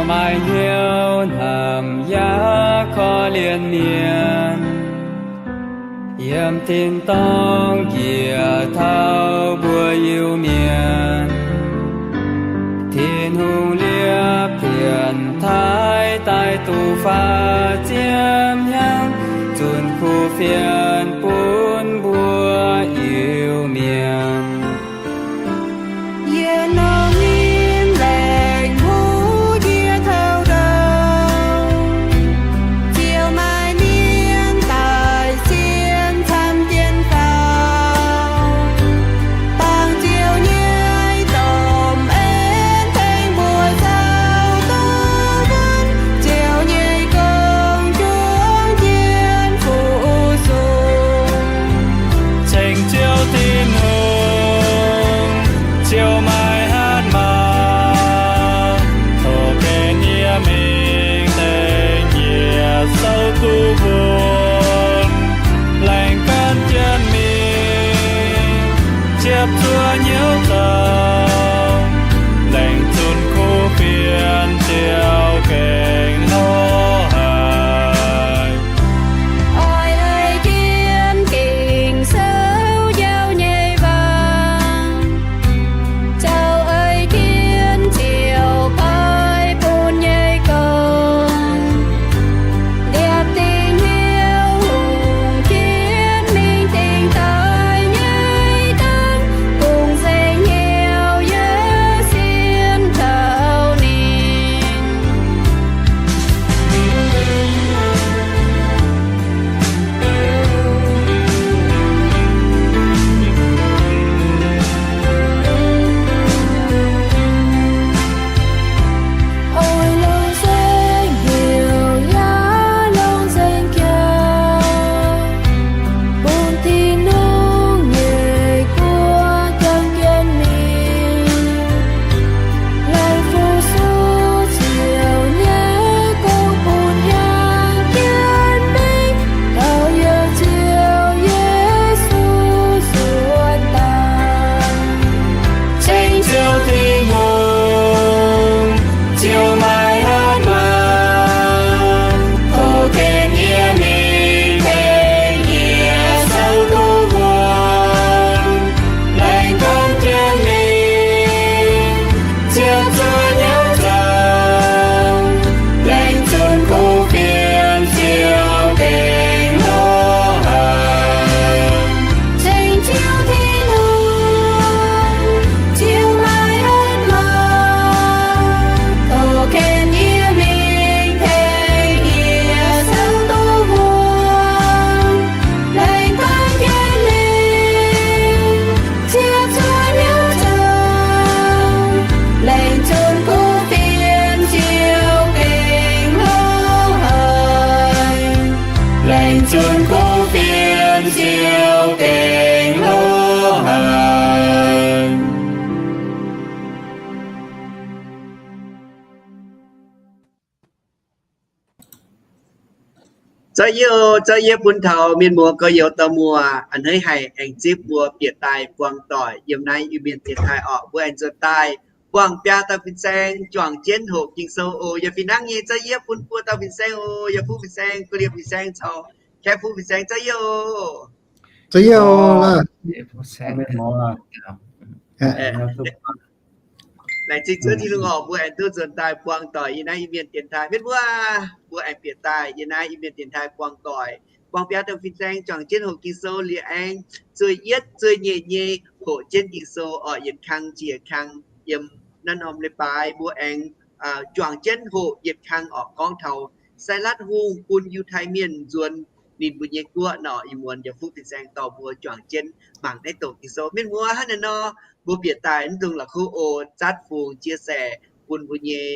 Maaih hnyouv hnamv yaac korv-lienh mienh, yiem tin-dorngh njiec taux mbuo Iu-Mienh. Tin-Hungh liepv pienx taaih daaih duqv faaux ziepc hnyangx, zunc kuv fienx bun mbuo Iu-Mienh. Yie nor nyim lengc huv jiex taux ndau, ziouc maaih mienh daaih sienx camv jienv faaux. Baamh ziouc nyei domh en tengx mbuo zaux duqv wuonv, ziouc nyei gong juangc jienv fu-sux. Ceng Ziouv Tin-Hungh ziouc maaih hatc maaz, tov gengh yie mingh tengx yie souv duqv wuonv, laengz gan jienv mingh ziepc zuoqv hnyouv zoux, laengz zunc kuv fienx ziouc gengh lorz haic. Oix ei jienv Ging-Sou njaaux nyei waac, caux ei jienv ziouc paaiv bun nyei gong, liepc dingc hnyouv hungh jienv mingh dingc daaih nyei dangv, dongh nzengc hnyouv yie sienx taux ninh. Oix longc nzengc hnyouv yaac longc nzengc jaax, bun Tin-Hungh nyei guoqv jangx jienv mingh. Laengz fu-sux Ziouv nyei gong bun jangx jienv mingh, taux yie Ziouv Yesu suonx daaih. Ceng Ziouv Tin-Hungh ziouc maaih hatc maaz, tov gengh yie mingh tengx yie souv duqv wuonv, laengz gan jienv ninh ziepc zuoqv hnyouv zoux, laengz zunc kuv fienx ziouc gengh lorz haic. Ceng Ziouv Tin-Hungh ziouc maaih hatc maaz, tov gengh yie mingh tengx yie souv duqv wuonv, laengz gan jienv ninh ziepc zuoqv hnyouv zoux, laengz zunc kuv fienx ziouc gengh lorz haic. Laengz zunc kuv fienx ziouc gengh lorz haic. Zorqv yie, zorqv yie bun taux mienh muoz gorx-youz dorh muoz a'hneiv haih aengx zipv mbuo bieqc daaih buangh doic yiem naaiv Iu-Mienh dienx taaih orqc. Mbuo aengx nzuonx daaih buangh biaa dauh fin-saeng juangc jienv hoqc Ging-Sou oc. Yaac fih hnangv nyei, zorqv yie bun buo dauh fin-saeng oc. Yaac fuqv fin-saeng, guv liemh fin-saeng caux kaeqv fuqv fin-saeng, zorqv yie oc. Zorqv yie oc. Laengz zingh Ziouv Tin-Hungh orqc, mbuo aengx duqv nzuonx daaih buangh doic yiem naaiv Iu-Mienh dienx taaih. Mienh muoz, mbuo aengx bieqc daaih yiem naaiv Iu-Mienh dienx taaih buangh doic. Buangh biaa dauh fin-saeng juangc jienv hoqc Ging-Sou liuz aengx zueih yietv zueih nyeic nyei hoqc jienv Ging-Sou orqc, yietc kang jiex kang. Yiem naaiv norm leiz-baaix mbuo aengx juangc jienv hoqc yietc kang orqc, gorngv taux Sailatv Hungh bun Yiutai Mienh nzuonx ninh mbuo nyei guoqv nor. Ih muonz yaac fuqv fin-saeng dorh mbuo juangc jienv mangc naaiv doqc Ging-Sou. Mienh muoz, hnangv naaiv nor mbuo bieqc daaih mv dungx la'kuqv oc, zatv fungx jiex saec bun mbuo nyei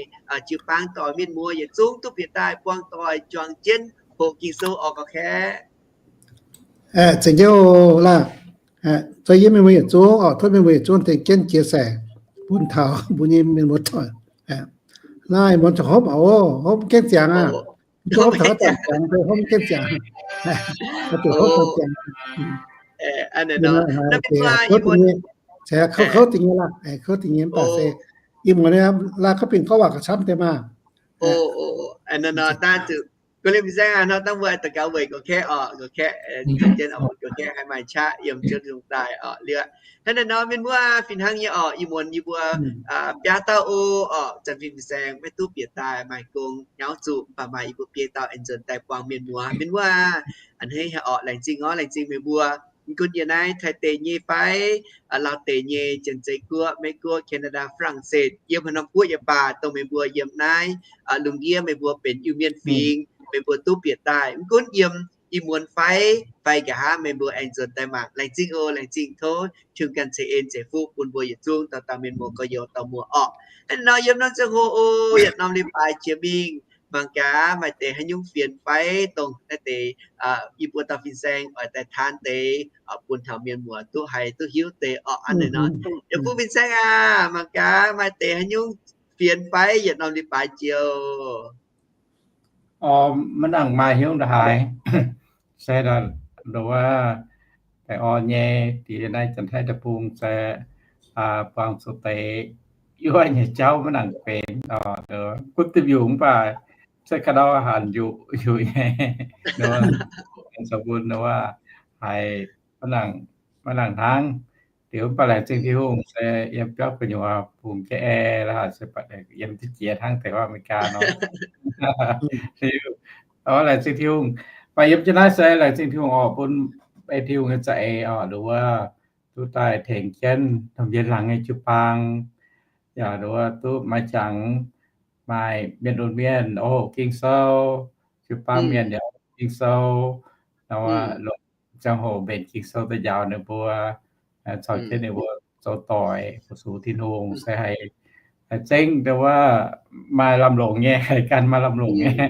jiu-baang doic mienh muoz yietc zungv duqv bieqc daaih buangh doic juangc jienv hoqc Ging-Sou orqc, gauh kaeqv. Zingh jienv oc. Laah, zorqv yie mienh muoz yietc zungv orqc, tov mienh muoz yietc zungv tengx jienv jiex saec bun taux mbuo nyei mienh muoz doic. Laah, ih muonz zuqc hopv oc, hopv mv gaengh ziangx aqv. Mv duqv hopv taux haaix zanc ziangx, hopv mv gaengh ziangx. Zuqc hopv taux ziangx. Kouv dingh nyei, kouv dingh nyei laah, kouv dingh nyei mv baac se ih muonz laah, gorngv bingx gorngv waac gauh camv deix maah. O, o, o, naaiv nor daaih zuqc, gux liemh fin-saeng aac, nor dangh mbuo daux gaux weic gaux kaeqv oc, gaux kaeqv, jienv oc, gaux kaeqv haih maaih qaqv yiem Ziouv Tin-Hungh daaih oc. Liuz hnangv naaiv nor, mienh muoz fih hnangv nyei oc, ih muonz yie mbuo biaa dauh o, oc, Janx-Fingx Fin-Saeng maiv duqv bieqc daaih, maaih gong nyauv zuqc, mv baac maaih yie mbuo biei dauh aengx nzuonx daaih buangh mienh muoz. Mienh muoz aac, a'hneiv haic oc, laengz zingh orv, laengz zingh meih mbuo. Mv gunv yiem naaiv Taiv deic nyei fai Laauv deic nyei, Janx-Zei Guoqv, Meiv Guoqv, Canada, France, yiem haaix norm guoqv yaac baac, dongh meih mbuo yiem naaiv lungh ndiev meih mbuo benx Iu-Mienh fingx, meih mbuo duqv bieqc daaih. Mv gunv yiem ih muonz fai, fai nqa'haav meih mbuo aengx nzuonx daaih mangc, laengz zingh oc, laengz zingh, tov Tin-Hungh ganh ceix en ceix fuqv bun mbuo yietc zungv dauh dauh mienh muoz gorx-youz dauh muoz orqc. Hnangv naaiv nor yiem naaiv ziangh hoc o, yietc norm leiz-baaix jiex mingh, mangc gaax maaih deix haaix nyungc fienx fai dongh naaiv deix yie mbuo dauh fin-saeng oix daaih taan deix bun taux mienh muoz duqv haiz duqv hiuv deix orqc. Hnangv naaiv nor, yaac fuqv fin-saeng aac, mangc gaax maaih deix haaix nyungc fienx fai yietc norm leiz-baaix jiex. Maiv nangc maaih hnyouv ndongc haaix, se nduov wuov, daaih orn nyei diex naaiv Janx-Taiv deic-bung se buangh zuqc deix yuoqv nyei jauv maiv nangc benx, gunv dimh yungh mv baac se ga'ndau hanc yuqc yuqc nyei. Zoux bun wuov haiz maiv nangc hnangv. Liuz mv baac laengz zingh Tin-Hungh se yiem biauv gu'nyuoz bungx jienv ae la'haaix se yiem duqv jiex hnangv deix wuov America nor. Liuz, laengz zingh Tin-Hungh. Mv baac yiem jienv naaiv se laengz zingh Tin-Hungh oc, bun ei Tin-Hungh nyei za'eix oc, nduov wuov duqv daaih tengx jienv domh mienh laangz nyei jiu-baang, yaac nduov wuov duqv maaih jangx, maaih mienh lunx mienh oc, Ging-Sou, jiu-baang mienh yaac Ging-Sou, nduov wuov longc ziangh hoc mbenc Ging-Sou daaih njaaux ninh mbuo, caux jienv ninh mbuo zoux doic fu-sux Tin-Hungh se haih zengv nduov wuov maaih lamh longc nyei, haih gan maaih lamh longc nyei.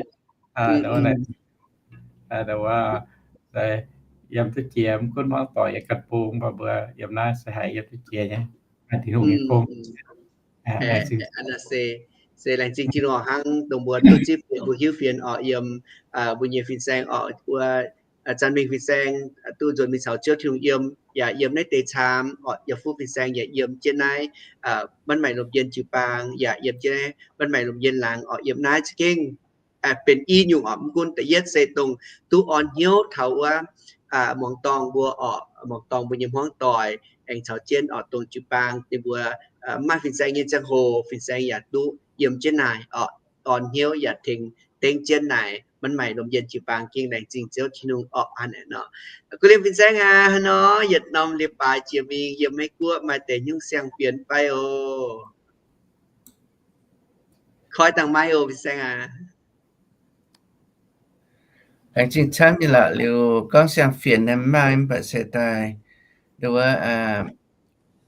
Nduov wuov, yiem duqv jiex mv gunv hmuangv doic yiem ganh bung, mv baac mbuo yiem naaiv se haih yiem duqv jiex nyei, maaih Tin-Hungh nyei gong. Se laengz zingh Tin-Hungh hnangv dongh mbuo duqv zipv fienx, mbuo hiuv fienx oc, yiem mbuo nyei fin-saeng oc, wuov Janx-Mingh fin-saeng duqv nzuonx mingh caux Ziouv Tin-Hungh yiem, yaac yiem naaiv deix caam oc, yaac fuqv fin-saeng yaac yiem jienv naaiv Maiv Maengc Lomc Yien jiu-baang, yaac yiem jienv Maiv Maengc Lomc Yien laangz oc, yiem naaiv za'gengh benx i nyungc oc. Mv gunv da'yietv se dongh duqv orn hnyouv taux wuov muangx dorngh mbuo oc, muangx dorngh mbuo nyei hmuangv doic, aengx caux jienv oc dongh jiu-baang ninh mbuo maaih fin-saeng nyei ziangh hoc, fin-saeng yaac duqv yiem jienv naaic oc, orn hnyouv yaac tengx dengv jienv naaic Maiv Maengc Lomc Yien jiu-baang. Gengh laengz zingh Ziouv Tin-Hungh orqc. Hnangv naaiv nor, gux liemh fin-saeng aac, hnangv nor yietc norm leiz-baaix jiex mingh yiem Meiv Guoqv maaih deix haaix nyungc siang-fienx fai oc? Koi dangh maiv oc, fin-saeng aac. Laengz zingh camv nyei lorqc. Liuz gorngv siang-fienx naaiv maiv maaih, mv baac se daaih nduov wuov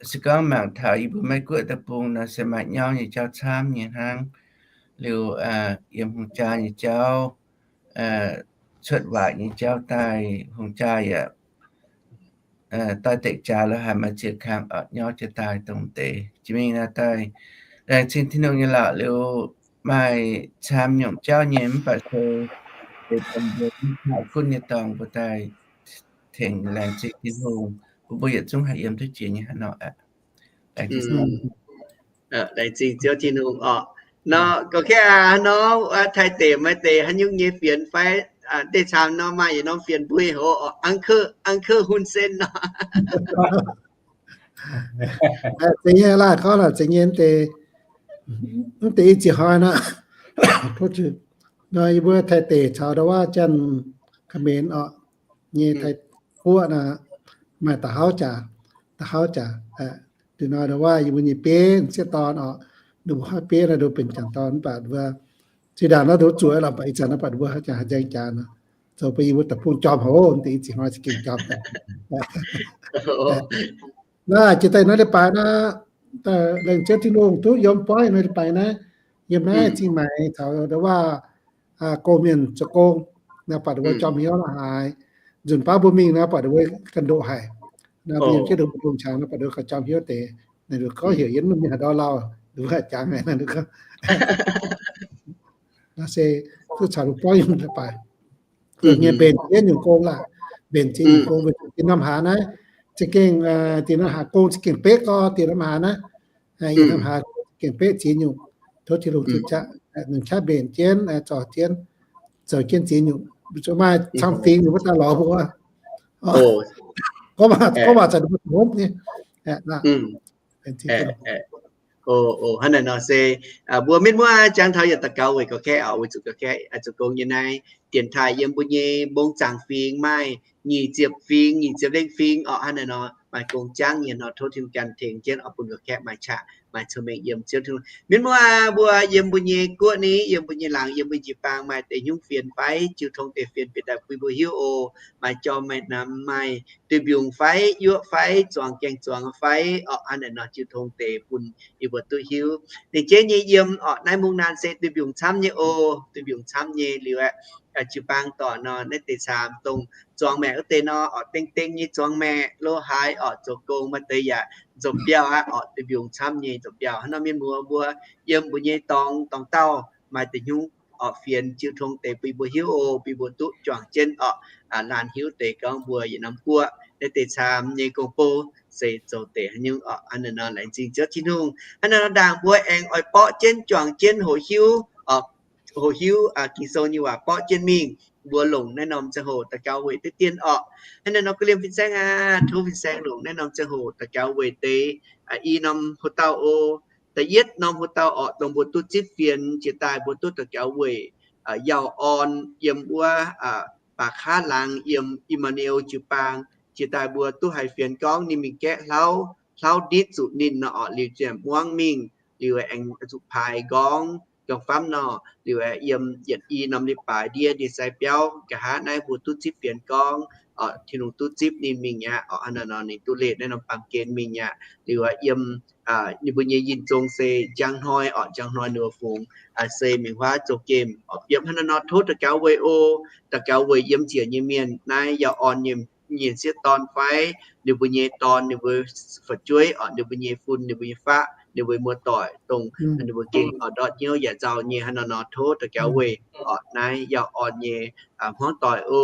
se gorngv mangc taux yie mbuo Meiv Guoqv deic-bung nor se maaih nyauv nyei jauv camv nyei hnangv. Liuz yiem hungh jaa nyei jauv, cuotv waaic nyei jauv daaih, hungh jaa yaac doix-dekc jaax la'haaix maaih ziex kang oc, nyauv jienv daaih dongh deix. Jiex mingh naaiv daaih laengz zingh Tin-Hungh nyei lorqc. Liuz maaih camv nyungc jauv nyei, mv baac se deix dongh mbuo mv haih gunv nyei dorngx mbuo daaih tengx laengz zingh Tin-Hungh, bun mbuo yietc zungv haih yiem duqv jiex nyei hnangv nor aqv. Laengz zingh Ziouv Tin-Hungh oc. Nor, gaux kaeqv aac, nor, Taiv deic maaih deix haaix nyungc nyei fienx fai? Deix camv nor maaih yietc norm fienx mbuo hoc oc, Uncle, Uncle Hun Sen nor. Zeiz nyei, laaih gorngv lorqc, zeiz nyei. Mv deix i ziex hnoi nor, nor yie mbuo Taiv deic caux nduov wuov Janx-Kamenx oc, nyei Taiv guoqv nor, maaih da'hauv jaax, da'hauv jaax. Da'nor nduov wuov yie mbuo nyei bieiv sieqv dorn oc, nduov mbuo haiv bieiv nor nduov benx jangc dorn, mv baac nduov zinh ndaangc nor nduov zuqc lorqc, mv baac ih zanc nor baac nduov haaix jangx haaix nzengc jaax nor, zoux bun yie mbuo deic-bung jorm haic, mv deix i ziex hnoi za'gengh jorm daaih. Naaiv jiex daaih nor leiz-baaix naaiv, laengz Ziouv Tin-Hungh duqv yiem buaiv nor leiz-baaix naaiv, yiem naaiv zingh maaiz caux nduov wuov gong mienh zoux gong, naaiv baac nduov wuov jorm hnyouv la'haaix. Nzunc baav mbuo mingh naaiv baac nduov wuov ganh ndoqc haic. Naaiv mbuo yiem jienv nduov mbuo lungh qangx naaiv baac nduov ganh jorm hnyouv deix. Naaiv nduov gorngv heuc yiem mienh haaix ndau lauh, nduov wuov jangx haic naaiv nduov gorngv. Naaiv se duqv caux nduov buangv yiem leiz-baaix. Nyei mbenc jienv nyungc gong laah, mbenc ziex nyungc gong, mbenc diex norm hlaax naaiv, za'gengh diex norm hlaax gong za'gengh beqv gorx, diex norm hlaax naaiv, diex norm hlaax gengh beqv ziex nyungc, tov Tin-Hungh duqv jaqv. ninh qaqv mbenc jienv, zorc jienv, zoux jienv ziex nyungc, maaih cang-fingx ninh mbuo daaih lorz mbuo. Gorngv waac zanc ninh mbuo hopv nyei. Hnangv naaic nor se mbuo mienh muoz jangx taux yietc daux gaux weic ga'kaeqv oc, weic zuqc ga'kaeqv zoux gong nyei naaiv dienx taaih yiem mbuo nyei mbong zaangc fingx maaih nyic ziepc fingx, nyic ziepc lengh fingx oc. Hnangv naaic nor maaih gong jangv nyei nor, tov Tin-Hungh ganh tengx jienv oc, bun ga'kaeqv maaih qaqv maaih cong-mengh yiem Ziouv Tin-Hungh. Mienh muoz mbuo yiem mbuo nyei guoqv ni, yiem mbuo nyei laangz, yiem mbuo jiu-baang maaih deix hnyungv fienx fai, jiu tong deix fienx bieqc daaih bun mbuo hiuv oc. Maaih jorm maaih namx, maaih duih mbiungc fai, yuoqv fai, zuangx gaengh zuangx fai oc. Hnangv naaic nor jiu tong deix bun yie mbuo duqv hiuv. Ninh jeiv nyei yiem oc, naaiv mungv naanc se duih mbiungc camv nyei oc, duih mbiungc camv nyei liuz aeqv, jiu-baang dorngc nor naaiv deix camv dongh zuangx maeqc wuov deix nor oc, deng deng nyei zuangx maeqc lo haaix oc, zoux gong maaih deix yaac nzopc mbiauh aqv oc, duih mbiungc camv nyei nzopc mbiauh. Hnangv nor mienh muoz mbuo yiem mbuo nyei dorngx, dorngx dauh maaih deix hnyungv oc, fienx jiu tong deix bun mbuo hiuv oc, bun mbuo duqv juangc jienv oc, laanh hiuv deix gorngv mbuo yietc norm guoqv naaiv deix camv nyei gong-bou se zoux deix haaix nyungc oc. Hnangv naaic nor laengz zingh Ziouv Tin-Hungh. Hnangv naaic nor ndaangc mbuo aengx oix borqv jienv juangc jienv hoqc hiuv oc, hoqc hiuv Ging-Sou nyei waac borqv jienv mingh. Mbuo longc naaiv norm ziangh hoc daux gaux weic deix dien orqc. Hnangv naaiv nor ga'liemh fin-saeng aac, tov fin-saeng longc naaiv norm ziangh hoc daux gaux weic deix i norm hoc dauh oc. Da'yietv norm hoc dauh orqc, dongh mbuo duqv zipv fienx jiex daaih mbuo duqv daux gaux weic Yauh Orn yiem wuov Baac Kaav Laangz yiem I^maa^nu^el jiu-baang. Jiex daaih mbuo duqv haiz fienx gorngv ninh mingh gaeqv hlauv, hlauv nditv zuqc ninh nor orqc, liuz ziouc muangv mingh, liuz aengx zuqc paaix nqorngv gauh famv nor, liuz yiem yietc i norm leiz-baaix ndiev ndie-sai biauv nqa'haav naaiv mbuo duqv zipv fienx gorngv Tin-Hungh duqv zipv ninh mingh aqv orqc. Hnangv naaiv nor ninh duqv leih naaiv norm baamh gen mingh aqv. Liuz yiem ninh mbuo nyei yinh zong se njang hnoi orqc, njang hnoi ninh mbuo fungx se mingh huaav zouv-gemh orqc. Yiem hnangv naaiv nor tov daux gaux weic o, daux gaux weic yiem njiec nyei mienh naaiv Yauh Orn nyei sieqv dorn fai ninh mbuo nyei dorn, ninh mbuo fu'jueiv orqc, ninh mbuo nyei fun, ninh mbuo nyei faqv, ninh mbuo muoz-doic dongh ninh mbuo gengh oix ndortv hnyouv yaac nzauh nyei. Hnangv naaiv nor tov daux gaux weic orqc naaiv Yauh Orn nyei hmuangv doic o.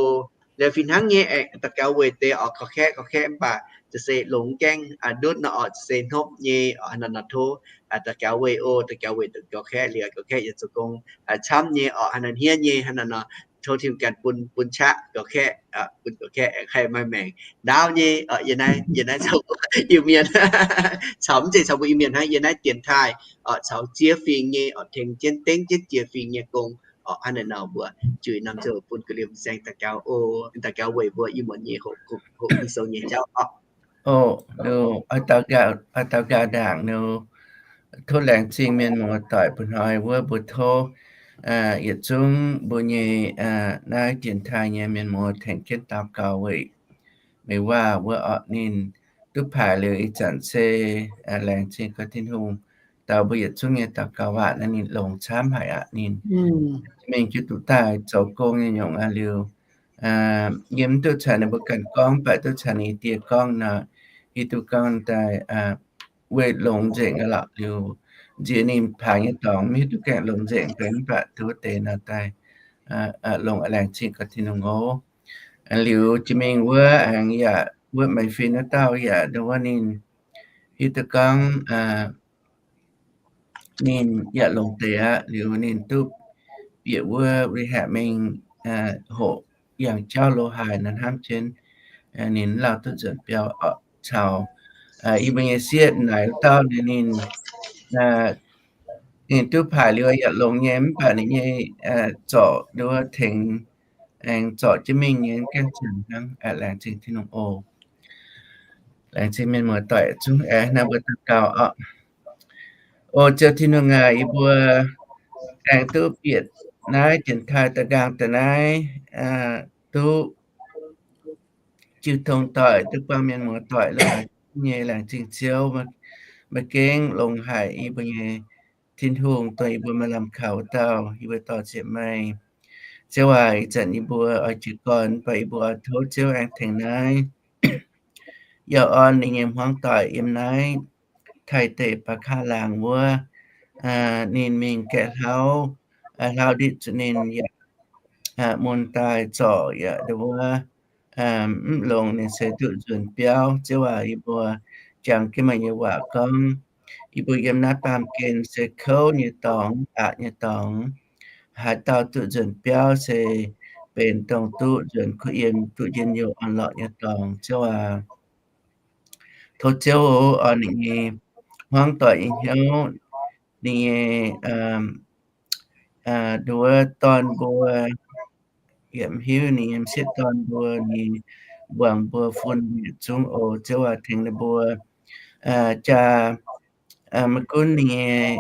Liuz fih hnangv nyei aengx daux gaux weic deix orqc, gaux kaeqv, gaux kaeqv mv baac za'gengh longx gaengh ndutv nor orqc, za'gengh hnopv nyei orqc. Hnangv naaiv nor tov daux gaux weic o, daux gaux weic gaux kaeqv liuz, gaux kaeqv yaac zoux gong camv nyei orqc. Hnangv naaiv hniev nyei. Hnangv naaiv nor tov Tin-Hungh ganh bun, bun qaqv gaux kaeqv, bun gaux kaeqv aengx haih maaih maengc ndaauv nyei. Yie naaiv, yie naaiv caux Iu-Mienh caux mv zeiz caux mbuo Iu-Mienh hnangv, yie naaiv dienx taaih orqc, caux ziex fingx nyei orqc, tengx jienv dengv jienv ziex fingx nyei gong orqc. Hnangv naaiv nor mbuo juix norm ziangh hoc bun ga'liemh fin-saeng daux gaux o, daux gaux weic mbuo ih muonz nyei hoqc Ging-Sou nyei jauv orqc. Oix daux gaux ndaangc nor, tov laengz zingh mienh muoz-doic bun hnoi wuov mbuo tov yietc zungv mbuo nyei naaiv dienx taaih nyei mienh muoz tengx jienv daux gaux weic meih waac wuov orqc. Ninh duqv paaix liuz ih zanc se laengz zingh gorx Tin-Hungh daux mbuo yietc zungv nyei daux gaux waac naaiv ninh longx camv haic aqv. Ninh mingh jiu duqv daaih zoux gong nyei nyungc aqv liuz, yie mv duqv caux ninh mbuo ganh gorngv, mv baac duqv caux ninh die gorngv nor, hiuv duqv gorngv daaih weih longx nzengc aqv lorqc. Liuz nziex ninh paaix nyei dorngx mv hiuv duqv gaengh longx nzengc deix, mv baac tov deix nor daaih longx aqv. Laengz zingh gorx Tin-Hungh oc. Liuz jiex mingh wuov aengx yaac wuov meih fin wuov dauh yaac ndongc wuov ninh hiuv duqv gorngv ninh yaac longx deix aqv. Liuz ninh duqv bieqc wuov rehab mingh hoqc yangh jauv lo haaix nor hnamv jienv ninh lauh duqv nzuonx biauv orqc. Caux yie mbuo nyei sieqv naaic wuov dauh ninh, ninh duqv paaix liuz yaac longx nyei, mv baac ninh nyei zorc nduov tengx aengx zorc jienv mingh nyei gaengh ziangx hnangv. Laengz zingh Tin-Hungh oc. Laengz zingh mienh muoz-doic zungv aengx hnangv mbuo daux gaux orqc. O Ziouv Tin-Hungh aac, yie mbuo aengx duqv bieqc naaiv dienx taaih da'nqaang da'naaiv, duqv jiu tong doic, duqv buangh mienh muoz-doic longx haic nyei. Laengz zingh Ziouv, maiv gengh longx haic yie mbuo nyei Tin-Hungh dongh yie mbuo maaih lamh kaux wuov dauh, yie mbuo dor-ziec meih. Ziouv aac, ih zanc yie mbuo oix jiez gorn, mv baac yie mbuo oix tov Ziouv aengx tengx naaiv Yauh Orn ninh nyei hmuangv doic yiem naaiv Taiv deic Baac Kaav Laangz wuov, ninh mingh gaeqv hlauv, hlauv nditv zuqc ninh yaac mun daaih zorc yaac nduov mv longx, ninh se duqv nzuonx biauv. Ziouv aac, yie mbuo jangx jienv meih nyei waac gorngv, yie mbuo yiem naaiv baamh gen se kouv nyei dorngx, aqc nyei dorngx. Haaix dauh duqv nzuonx biauv se benx dongh duqv nzuonx kuv yiem, duqv njien-youh orn-lorqc nyei dorngx. Ziouv aac, tov Ziouv oix ninh nyei hmuangv doic nyei hnyouv, ninh nyei nduov dorn mbuo, yaac hiuv ninh nyei m'sieqv dorn mbuo, ninh muangx mbuo fun yietc zungv oc. Ziouv aac, tengx ninh mbuo jaa maiv gunv ninh nyei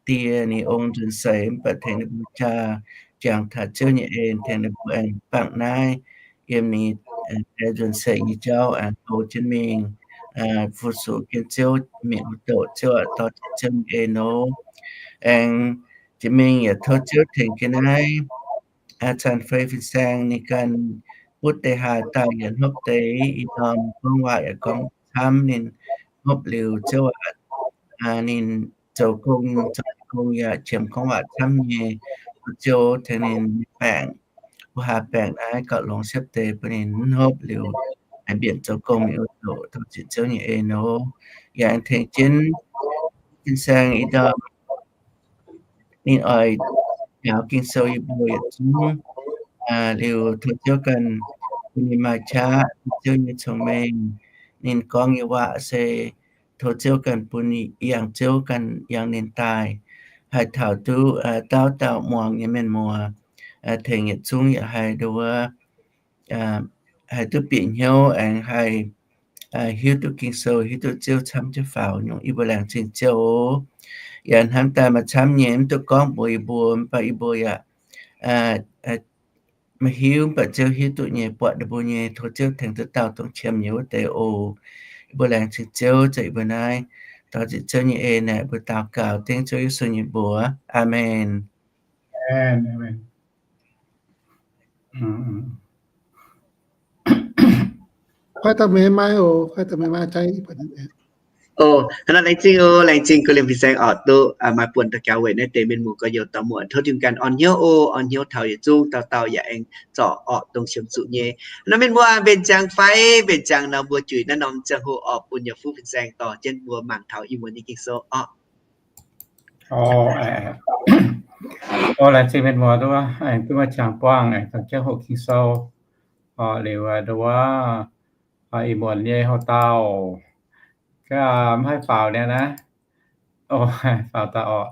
die, ninh ong nzuonx seix, mv baac tengx ninh mbuo jaa jangx taux Ziouv nyei en, tengx ninh mbuo aengx bangc naaiv yiem ninh nzuonx seix nyei jauv aengx goux jienv mingh, fu-sux jienv Ziouv mingh wuov doqc. Ziouv aac, dorh jienv Ziouv nyei en nor, aengx jiex mingh yaac tov Ziouv tengx jienv naaiv caan fei fin-saeng ninh ganh butv deix haaix daaih yaac hnopv deix, ih norm gorngv waac yaac gorngv camv, ninh hnopv liuz Ziouv aac, ninh zoux gong, zoux gong yaac qiemx gorngv waac camv nyei. Tov Ziouv tengx ninh baengc, mbuo haaix baengc naaiv gauh longx siepv deix bun ninh hnopv liuz aengx mbienc zoux gong mingh wuov doqc. Tov ziec Ziouv nyei en nor, yaac aengx tengx jienv fin-saeng ih ndorm ninh oix njaaux Ging-Sou yie mbuo yietc zungv liuz, tov Ziouv ganh bun ninh maaih qaqv, tov Ziouv nyei cong-mengh. Ninh gorngv nyei waac se tov Ziouv ganh bun ninh yangh, Ziouv ganh yangh ninh daaih, haih taux duqv dauh dauh muangx nyei mienh muoz, tengx yietc zungv yaac haih nduov, haih duqv bieqc hnyouv aengx haih hiuv duqv Ging-Sou, hiuv duqv Ziouv camv jienv faaux nyungc. Yie mbuo laengz zingh Ziouv oc. Yaac hnamv daaih maaih camv nyei mv duqv gorngv mbuox yie mbuo, mv baac yie mbuo yaac maiv hiuv, mv baac Ziouv hiuv duqv nyei, buatc ninh mbuo nyei. Tov Ziouv tengx duqv dauh dongh qiemx nyei wuov deix oc. Yie mbuo laengz zingh Ziouv, za'gengh yie mbuo naaiv dorh ziec Ziouv nyei en naaic mbuo daux gaux dengv Ziouv Yesu nyei mbuox. Aamen. Oc, laengz zingh oc, laengz zingh kuv liemh fin-saeng oc, duqv maaih buonc daux gaux weic naaiv deix mienh muoz gorx-youz dauh muoc. Tov Tin-Hungh ganh orn hnyouv oc, orn hnyouv taux yietc zungv dauh dauh yaac aengx zorc orqc dongh siemx zuqc nyei. Nor mienh muoz mbenc ziangx fai mbenc ziangx nor mbuo juix naaiv norm ziangh hoc oc bun yaac fuqv fin-saeng dorh jienv mbuo mangc taux ih muonz nyei Ging-Sou oc. Oc, laengz zingh mienh muoz duqv, aengx duqv maaih qangx buangh aengx dongh jienv hoqc Ging-Sou. Oc, liuz nduov, ih muonz nyei houx-dauh, mv haih faaux niaa naaiv. Oc, faaux daaih oc.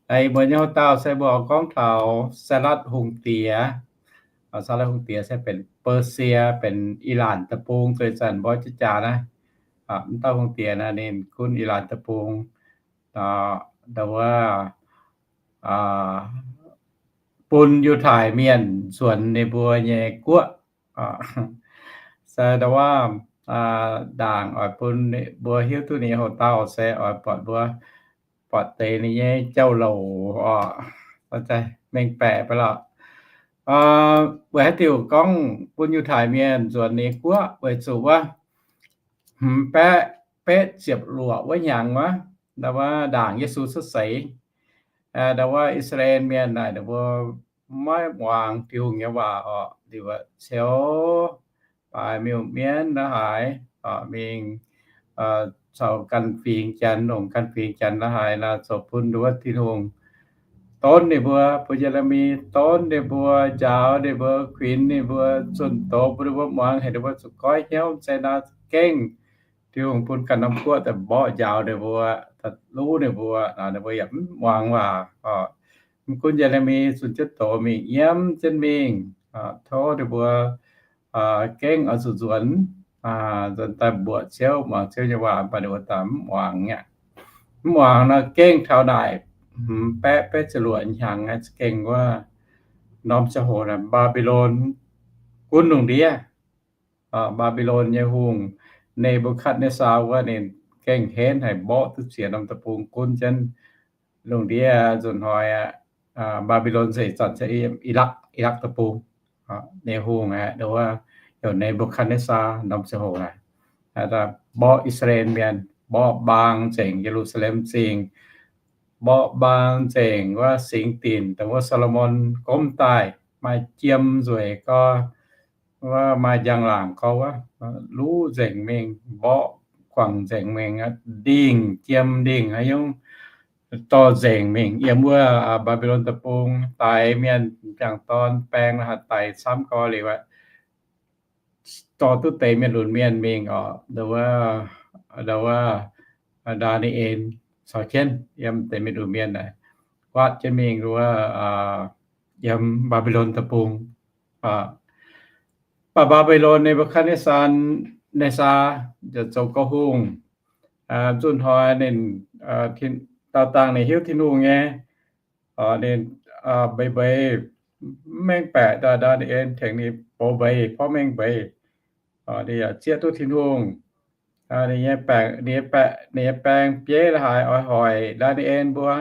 Ih muonz nyei houx-dauh se mbuo oix gorngv taux Sailatv Hungh Diex. Sailatv Hungh Diex se benx Baasie, benx Ilaanc Deic-Bung, doix zanc mbuo jiex jaax naaiv. Mv dauh hungh diex naaiv ninh gunv Ilaanc Deic-Bung, nduov, bun Yiutai Mienh nzuonx ninh mbuo nyei guoqv. Se nduov, ndaangc oix bun mbuo hiuv duqv ninh nyei houx-dauh se oix buatc mbuo, buatc deix ninh nyei jauv-louc oc. Mengh baeqc baac lorqc. Weic haaix diuc gorngv bun Yiutai Mienh nzuonx ninh guoqv? Weic zuqc wuov hmz baeqv betv ziepc luoqc wuov hnyangx wuov, nduov, ndaangc Yesu cuotv seix, nduov, I^saa^laa^en Mienh naaic ninh mbuo maiv muangx Tin-Hungh nyei waac oc. Liuz ciouv baaix miuc-mienv la'haaix mingh caux ganh fingx Janx, longc ganh fingx Janx la'haaix nor zoux bun nduov Tin-Hungh donv ninh mbuo, bun Ye^le^mi donv ninh mbuo, njaaux ninh mbuo, kuinx ninh mbuo, zunh doz bun ninh mbuo muangx, heuc ninh mbuo zuqc goiv hnyouv. Mv zeiz nor, gengh Tin-Hungh bun ganh norm guoqv daaih mborqv njaaux ninh mbuo, daaih luv ninh mbuo, ninh mbuo yaac mv muangx waac. Mv gunv Ye^le^mi zunh jienv doz mingh, yiem jienv mingh, tov ninh mbuo gengh oix zuqc nzuonx, nzuonx daaih mbuoqc Ziouv, muangx Ziouv nyei waac, mv baac ninh mbuo daaih mv muangx aqv. Mv muangx nor, gengh taux naaic hmz baeqv betv ziepc luoqc hnyangx za'gengh wuov norm ziangh hoc naaic Mbaa^mbi^lon gunv lungh ndiev. Mbaa^mbi^lon nyei hungh, Ne^mbu^katv^netv^saa, wuov ninh gengh henv haic, mborqv duqv ziex norm deic-bung gunv jienv lungh ndiev. Nzunc hnoi aqv, Mbaa^mbi^lon se ih zanc se Ilakv, Ilakv Deic-Bung nyei hungh aqv, nduov, heuc Ne^mbu^katv^netv^saa norm ziangh hoc naaic, mborqv I^saa^laa^en Mienh, mborqv mbaang nzengc Ye^lu^saa^lem Zingh, mborqv mbaang nzengc wuov singx dinc, dongh wuov Saa^lo^morn gomv daaih maaih jiem nzueic gorx, wuov maaih njang-laangc gorx wuov, luv nzengc mingh, mborqv guangc nzengc mingh, ndingh jiem ndingh haaix nyungc dorh nzengc mingh yiem wuov Mbaa^mbi^lon deic-bung, daix mienh m'jangc dorn baeng la'haaix daic camv gau liuz aqv, dorh duqv deix mienh lunx mienh mingh oc, ndau wuov, ndau wuov, Ndaa^ni^en caux jienv yiem deix mienh lunx mienh naaic guaatv jienv mingh wuov, yiem Mbaa^mbi^lon deic-bung. Mv baac Mbaa^mbi^lon Ne^mbu^katv^netv^saa, Netv^saa zoux gouv hungh, zunh hnoi ninh, daauh dangh ninh hiuv Tin-Hungh nyei, ninh mbeix mbeix, mv mengh baeqc, Ndaa^ni^en tengx ninh bouc mbeix porv mengh mbeix, ninh yaac zieqv duqv Tin-Hungh. Ninh nyei baeng, ninh nyei baeng bieiv la'haaix oix hoic Ndaa^ni^en mbuo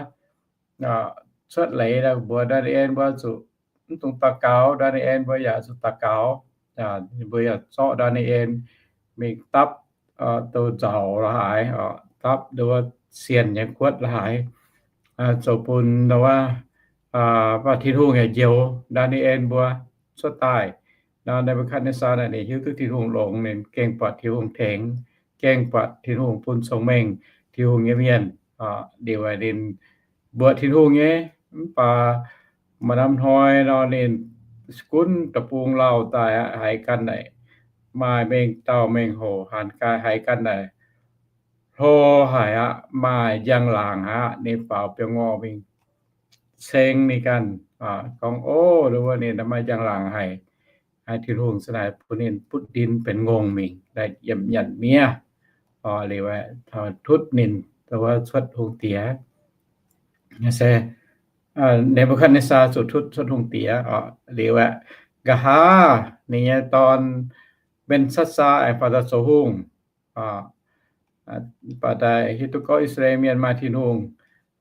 cuotv leiz, mbuox Ndaa^ni^en mbuo zuqc mv dungx daux gaux, Ndaa^ni^en mbuo yaac zuqc daux gaux. Ninh mbuo yaac zorqv Ndaa^ni^en mingh dapv douz-nzauc la'haaix, dapv nduov sienh nyei kuotv la'haaix, zoux bun nduov, mv baac Tin-Hungh yaac njoux Ndaa^ni^en mbuo cuotv daaih. Nor Ne^mbu^katv^netv^saa naaic ninh hiuv duqv Tin-Hungh longx, ninh gengh buatc Tin-Hungh tengx, gengh buatc Tin-Hungh bun cong-mengh Tin-Hungh nyei mienh. Liuz ninh mbuoqc Tin-Hungh nyei, mv baac maaih norm hnoi nor ninh gunv deic-bung lauh daaih aqv, haiz ganh naaic maaih mengh dauh mengh hoc, haiz ganh naaic hlo haic aqv, maaih njang-laangc aqv. Ninh faaux biauv-ngorh mingh ceng ninh ganh, gorngv, O, nduov wuov ninh maaih njang-laangc haic. Haiz Tin-Hungh za'naaic bun ninh butv ndin benx ngongh mingh, yiem nyanc miev. Liuz aeqv, tutv ninh, nduov wuov, cuotv hungh diex. Se Ne^mbu^katv^netv^saa zuqc tutv cuotv hungh diex. Liuz aeqv, nqa'haav ninh nyei dorn, Mben^satv^saa, aengx faaux daaih zoux hungh. Mv baac daaih hiuv duqv gorngv I^saa^laa^en Mienh maaih Tin-Hungh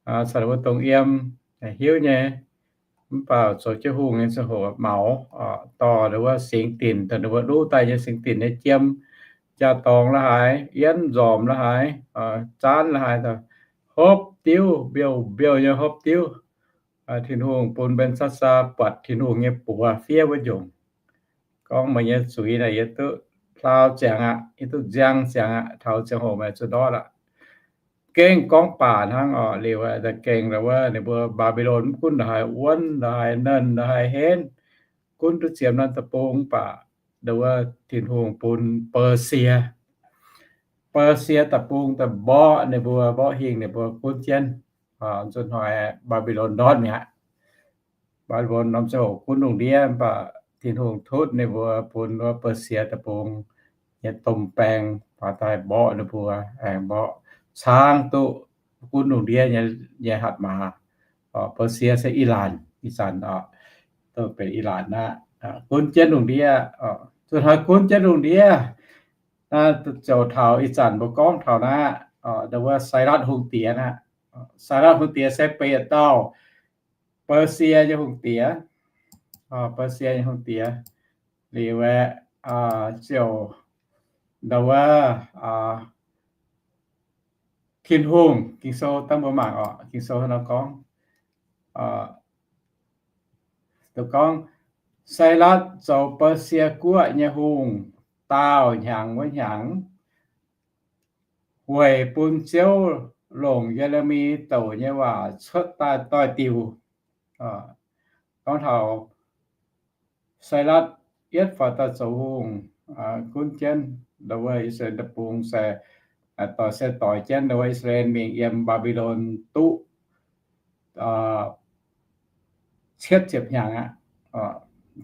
caux ninh mbuo dongh yiem, hiuv nyei. Mv baac zoux jienv hungh nyei ziangh hoc maux, dorh nduov wuov singx dinc, dorh nduov wuov luv daaih nyei singx dinc nyei jiem, jaa-dorngx la'haaix, yienv nzormc la'haaix, zaanv la'haaix, hopv diuv, mbiouh mbiouh nyei hopv diuv. Tin-Hungh bun Mben^satv^saa buatc Tin-Hungh nyei buoz fiev wuov nyungc. Gorngv meih nyei zuiz naaic yie duqv hlau ziangx aqv, yie duqv nziang ziangx aqv, taux ziangh hoc meih zuqc ndortv aqv. Gengh gorngv baac hnangv oc. Liuz aeqv, gengh nduov wuov ninh mbuo Mbaa^mbi^lon mv gunv la'haaix wuonv, la'haaix nernh, la'haaix henv, gunv duqv ziepc norm deic-bung, mv baac nduov wuov Tin-Hungh bun Baasie, Baasie deic-bung daaih mborqv ninh mbuo, mborqv hingh ninh mbuo gunv jienv. Nzunc hnoi Mbaa^mbi^lon ndortv mi'aqv. Mbaa^mbi^lon norm ziangh hoc gunv lungh ndiev, mv baac Tin-Hungh tutv ninh mbuo bun wuov Baasie deic-bung nyei domh baeng faaux daaih mborqv ninh mbuo, aengx mborqv caangv duqv gunv lungh ndiev nyei hatc maaz. Baasie se Ilaanc, ih zanc oc, duqv benx Ilaanc aqv. Gunv jienv lungh ndiev, zunh hnoi gunv jienv lungh ndiev. Naaiv ziouc taux ih zanc mbuo gorngv taux naaiv, nduov wuov Sailatv Hungh Diex aqv. Sailatv Hungh Diex se bieqc dauh Baasie nyei hungh diex. Baasie nyei hungh diex. Liuz aeqv, ziouc nduov wuov Tin-Hungh, Ging-Sou dangh mbuo mangc oc, Ging-Sou nor gorngv, gorngv, Sailatv zoux Baasie Guoqv nyei hungh daauh hnyangx wuov hnyangx, weic bun Ziouv longc Ye^le^mi douc nyei waac cuotv daaih doix-diuc. Gorngv taux Sailatv yietv faaux daaih zoux hungh, gunv jienv nduov wuov I^saa^laa^en deic-bung se doix se doix jienv nduov wuov I^saa^laa^en mingh yiem Mbaa^mbi^lon duqv cietv ziepc hnyangx aqv,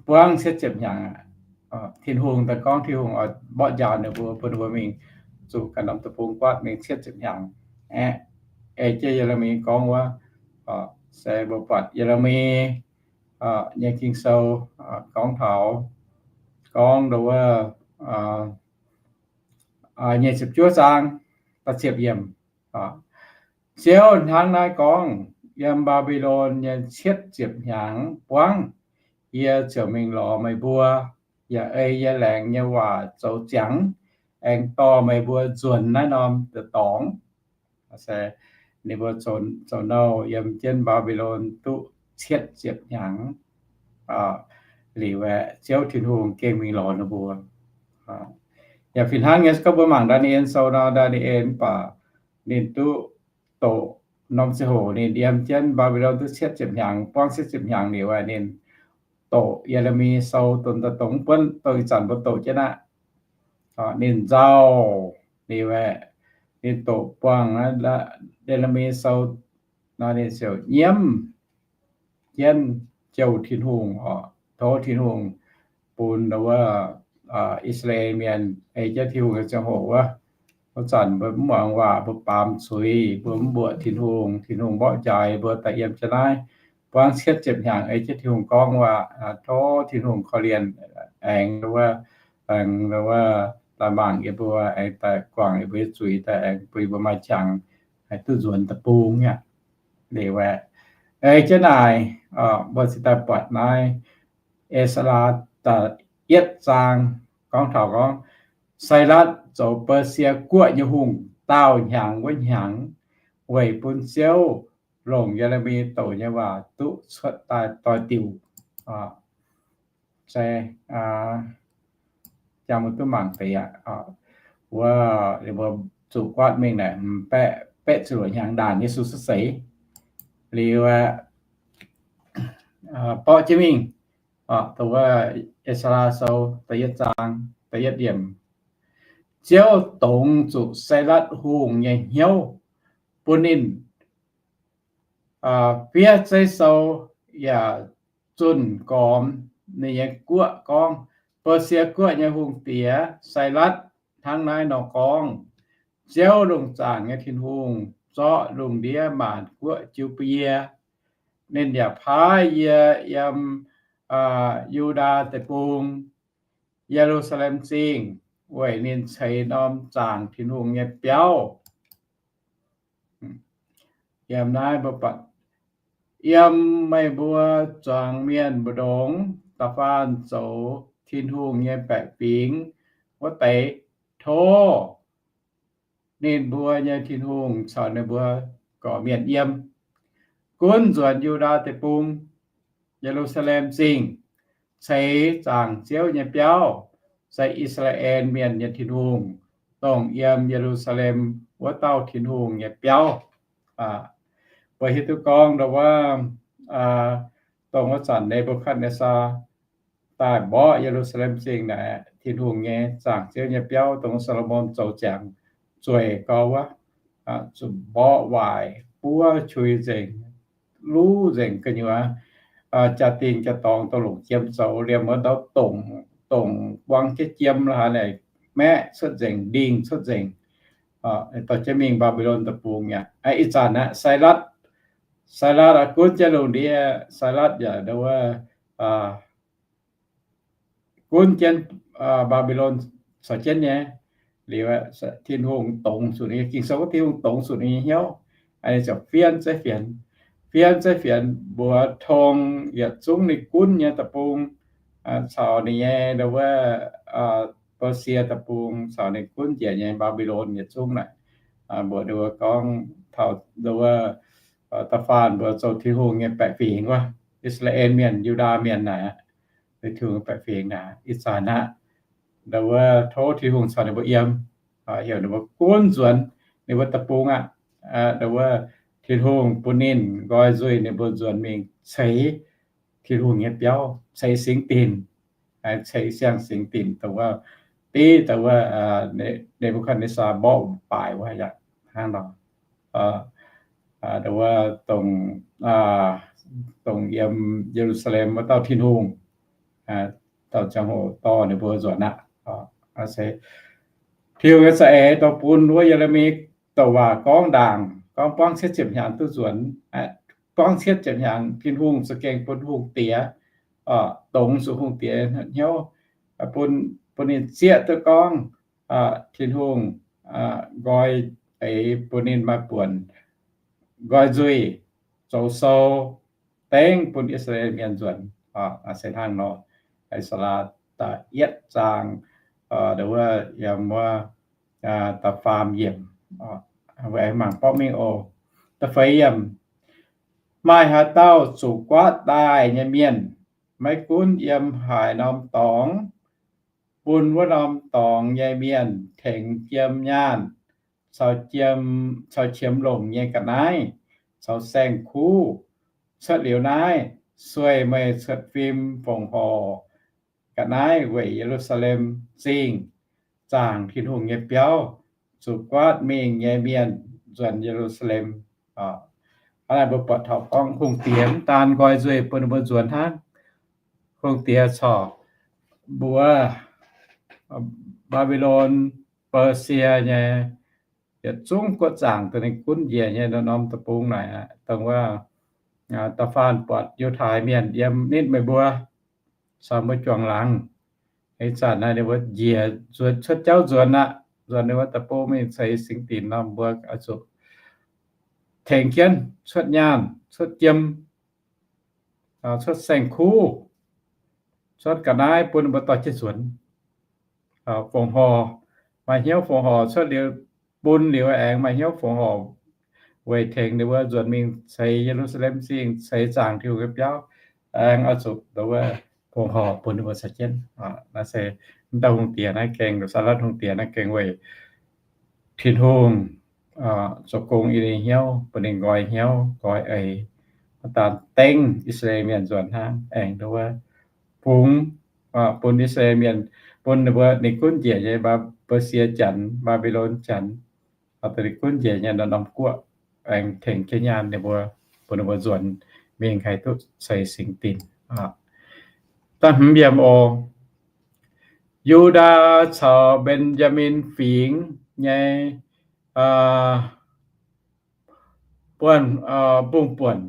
buangv cietv ziepc hnyangx aqv. Tin-Hungh daaih gorngv Tin-Hungh oix mborqv njaaux ninh mbuo, bun ninh mbuo mingh zuqc ganh norm deic-bung guaatv mingh cietv ziepc hnyangx aqv. Ei jienv Ye^le^mi gorngv wuov, se mbuo buatc Ye^le^mi nyei Ging-Sou gorngv taux, gorngv nduov wuov nyic ziepc juov zaang da'ziepc yiemc. Ziouv hnangv naaiv gorngv, Yiem Mbaa^mbi^lon nyei cietv ziepc hnyangx buangv, yie ziouc mingh lorz meih mbuo, yaac ei yie laengz nyei waac zoux ziangx, aengx dorh meih mbuo nzuonx naaiv norm deic-dorngx. Se ninh mbuo zoux nouh yiem jienv Mbaa^mbi^lon duqv cietv ziepc hnyangx liuz aeqv, Ziouv Tin-Hungh gengh mingh lorz ninh mbuo. Yaac fih hnangv nyei, se gorngv mbuo mangc Ndaa^ni^en Sou nor, Ndaa^ni^en baac ninh duqv doqc norm ziangh hoc ninh yiem jienv Mbaa^mbi^lon duqv cietv ziepc hnyangx, buangv cietv ziepc hnyangx liuz, ninh doqc Ye^le^mi Sou, dongh dongh buonv dongh ih zanc mbuo doqc jienv aqv. Ninh nzauh liuz, ninh doqc buangh Ye^le^mi Sou nor, ninh ziouc nyiemv jienv jouh Tin-Hungh oc, tov Tin-Hungh bun wuov I^saa^laa^en Mienh ei jienv Tin-Hungh nyei ziangh hoc wuov. Wuov zanc mbuo mv muangx waac, mbuo baamz zuiz, mbuo mv mbuoqc Tin-Hungh, Tin-Hungh mborqv njaaux mbuo daaih yiem jienv naaiv buangv cietv ziepc hnyangx, ei jienv Tin-Hungh gorngv waac, tov Tin-Hungh korv-lienh, aengx wuov, aengx wuov daaih mangc yie mbuo, aengx daaih guangc yie mbuo nyei zuiz, daaih aengx bun yie mbuo maaih qangx haih duqv nzuonx deic-bung aqv. Liuz aeqv, ei jienv naaic, mbuo cingx daaih buatc naaiv E^saa^laa da'yietv zaang gorngv taux gorngv, Sailatv zoux Baasie Guoqv nyei hungh daauh hnyangx wuov hnyangx, weic bun Ziouv longc Ye^le^mi douc nyei waac duqv cuotv daaih doix-diuc. Jang mbuo duqv mangc deix aqv. Wuov, mbuo zuqc guaatv mingh naaic, baeqv, baeqv ziepc luoqc hnyangx ndaangc Yesu cuotv seix. Liuz aeqv, borqv jienv mingh, dongh wuov E^saa^laa Sou da'yietv zaang da'yietv yiemc, Ziouv dongz zuqc Sailatv Hungh nyei hnyouv, bun ninh fiev zeiv sou yaac zunh gormx ninh nyei guoqv gorngv, Baasie Guoqv nyei hungh diex Sailatv hnangv naaiv nor gorngv, Ziouv lungh zaangc nyei Tin-Hungh zorqv lungh ndiev maanc guoqv jiu bun yie. Ninh yaac paaiv yie yiem Yu^ndaa Deic-Bung, Ye^lu^saa^lem Zingh, weic ninh ceix norm zaangc Tin-Hungh nyei biauv. Yiem naaiv mbuo buatc, yiem meih mbuo zuangx mienh mbu'ndongx da'faanh zoux Tin-Hungh nyei baeqc fingx wuov deix, tov ninh mbuo nyei Tin-Hungh caux ninh mbuo gorqv-mienh yiem, gunv nzuonx Yu^ndaa Deic-Bung, Ye^lu^saa^lem Zingh, ceix zaangc Ziouv nyei biauv, se I^saa^laa^en Mienh nyei Tin-Hungh, dongh yiem Ye^lu^saa^lem wuov dauh Tin-Hungh nyei biauv. Mbuo hiuv duqv gorngv ndau wuov, dongh wuov zanc Ne^mbu^katv^netv^saa daaih mborqv Ye^lu^saa^lem Zingh naaic, Tin-Hungh nyei zaangc Ziouv nyei biauv, dongh Saa^lo^morn zoux ziangx zueiz gau wuov, zuqc mborqv waaic, buov qui nzengc, luv nzengc gu'nyuoz, jaa-dingh jaa-dorngx dongh longc jiem zoux liemh wuov ndau dongc, dongc buang jienv jiem la'haaix naaic, maeqv cuotv nzengc, ndingh cuotv nzengc, dorh jienv mingh Mbaa^mbi^lon Deic-Bung aqv. Ih zanc aqv, Sailatv, Sailatv gunv jienv lungh ndiev, Sailatv yaac ndau wuov gunv jienv Mbaa^mbi^lon caux jienv nyei. Liuz Tin-Hungh dongz zuqc ninh, Ging-Sou gorngv Tin-Hungh dongz zuqc ninh nyei hnyouv, ninh ziouc fiev zeiv fienx, fiev zeiv fienx mbuox tong yietc zungv ninh gunv nyei deic-bung, caux ninh nyei ndau wuov Baasie Deic-Bung caux ninh gunv njiec nyei Mbaa^mbi^lon yietc zungv naaic, mbuox ninh mbuo gorngv taux ndau wuov da'faanh mbuo zoux Tin-Hungh nyei baeqc fingx wuov, I^saa^laa^en Mienh, Yu^ndaa Mienh naaic, Tin-Hungh nyei baeqc fingx naaic, ih zanc aqv, ndau wuov tov Tin-Hungh caux ninh mbuo yiem, heuc ninh mbuo gunv nzuonx ninh mbuo deic-bung aqv. Ndau wuov Tin-Hungh bun ninh nqoi nzuih ninh mbuo nzuonx mingh ceix Tin-Hungh nyei biauv, ceix singx dinc, ceix siang-singx dinc, dongh wuov, div dongh wuov Ne^mbu^katv^netv^saa mborqv baaic wuov yaac hnangv nor. Ndau wuov dongh, dongh yiem Ye^lu^saa^lem wuov dauh Tin-Hungh, dauh ziangh hoc dorh ninh mbuo nzuonx aqv. Tin-Hungh nyei za'eix dongh bun wuov Ye^le^mi douc waac gorngv ndaangc, gorngv buangv cietv ziepc hnyangx duqv nzuonx, buangv cietv ziepc hnyangx Tin-Hungh za'gengh bun hungh diex, dongz zuqc hungh diex hnyouv, bun, bun ninh zieqv duqv gorngv Tin-Hungh nqoi eix bun ninh maaih buonc nqoi nzuih zoux sou dengv bun I^saa^laa^en Mienh nzuonx. Se hnangv nor, Ezara da'yietv zaang, wuov yiem wuov da'faam yiemc, mangc borqv mingh oc. Da'feix yiemc, maaih haaix dauh zuqc guaatv daaih nyei mienh, maiv gunv yiem haaix norm dorngx, bun wuov norm dorngx nyei mienh tengx jiem nyaanh, caux jiem, caux qiemx longc nyei ga'naaiv, caux saeng-kuv. Cuotv liuz naaiv, sueih meih cuotv fim fongc horc ga'naaiv weic Ye^lu^saa^lem Zingh, zaangc Tin-Hungh nyei biauv, zuqc guaatv mingh nyei mienh nzuonx Ye^lu^saa^lem. Hnangv naaiv mbuo buatc taux gorngv hungh diex mv daan nqoi nzuih bun ninh mbuo nzuonx hnangv. Hungh diex corc mbuox Mbaa^mbi^lon, Baasie nyei yietc zungv guoqv zaangc dongh ninh gunv njiec nyei norm-norm deic-bung naaic, dongh wuov da'faanh buatc Yiutai mienh yiem nitv meih mbuo, caux mbuo juangc laangz. Ih zanc naaiv ninh mbuo njiec nzuonx, cuotv jauv nzuonx aqv, nzuonx ninh mbuo deic-bung mingh ceix singx dinc nor, mbuo oix zuqc tengx jienv cuotv nyaanh, cuotv jiem, cuotv saeng-kuv, cuotv ga'naaiv bun ninh mbuo dorh jienv nzuonx. Fongc horc, maaih hnyouv fongc horc cuotv liuz, bun liuz aengx maaih hnyouv fongc horc weic tengx ninh mbuo nzuonx mingh ceix Ye^lu^saa^lem Zingh, ceix zaangc Tin-Hungh nyei biauv, aengx oix zuqc nduov wuov fongc horc bun ninh mbuo caux jienv. Naaiv se mv dauh hungh diex naaiv gengh, Saa^latv hungh diex naaiv gengh weic Tin-Hungh zoux gong yiem ninh hnyouv, bun ninh nqoi hnyouv nqoi eix, mv daan dengv I^saa^laa^en Mienh nzuonx hnangv, aengx nduov wuov fungx, bun I^saa^laa^en Mienh, bun ninh mbuo, ninh gunv njiec nyei Baasie Janx, Mbaa^mbi^lon Janx, dongh ninh gunv njiec nyei norm-norm guoqv, aengx tengx jienv nyaanh ninh mbuo, bun ninh mbuo nzuonx mingh haih duqv ceix singx dinc. Da'hmz yiemc oc. Yu^ndaa caux Mben^yaa^min Fingx nyei buonv, mbungv-buonc,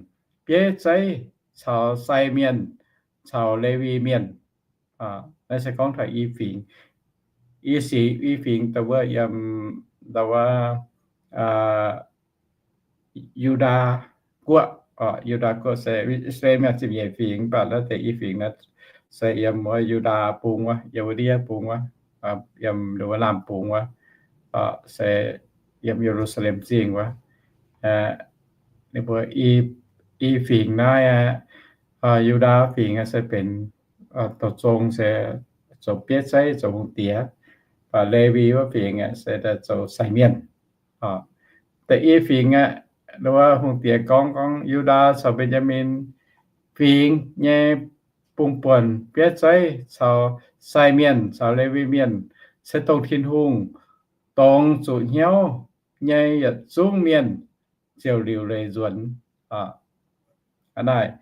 bieiv zeiv caux sai mienh caux Lewi Mienh. Naaiv se gorngv taux i fingx, i fingx, i fingx dongh wuov yiem, dongh wuov Yu^ndaa guoqv. Yu^ndaa guoqv se I^saa^laa^en Mienh ziepc nyeic fingx, mv baac naaiv deix i fingx naaiv se yiem wuov Yu^ndaa bung wuov, yiem wuov ndiev bung wuov, yiem wuov laamh bung wuov, se yiem Ye^lu^saa^lem Zingh wuov. Ninh mbuo i fingx naaiv, Yu^ndaa fingx se benx douz-zong, se zoux bieiv zeiv, zoux hungh diex. Mv baac Lewi wuov fingx se zoux sai mienh. Da'yi fingx aeqv, wuov hungh diex gorngv, gorngv Yu^ndaa caux Mben^yaa^min fingx nyei bungx-buonc, bieiv zeiv caux sai mienh caux Lewi Mienh se dongh Tin-Hungh dongz zuqc hnyouv nyei yietc zungv mienh ziouc liuc leiz nzuonx. Aa, naaic,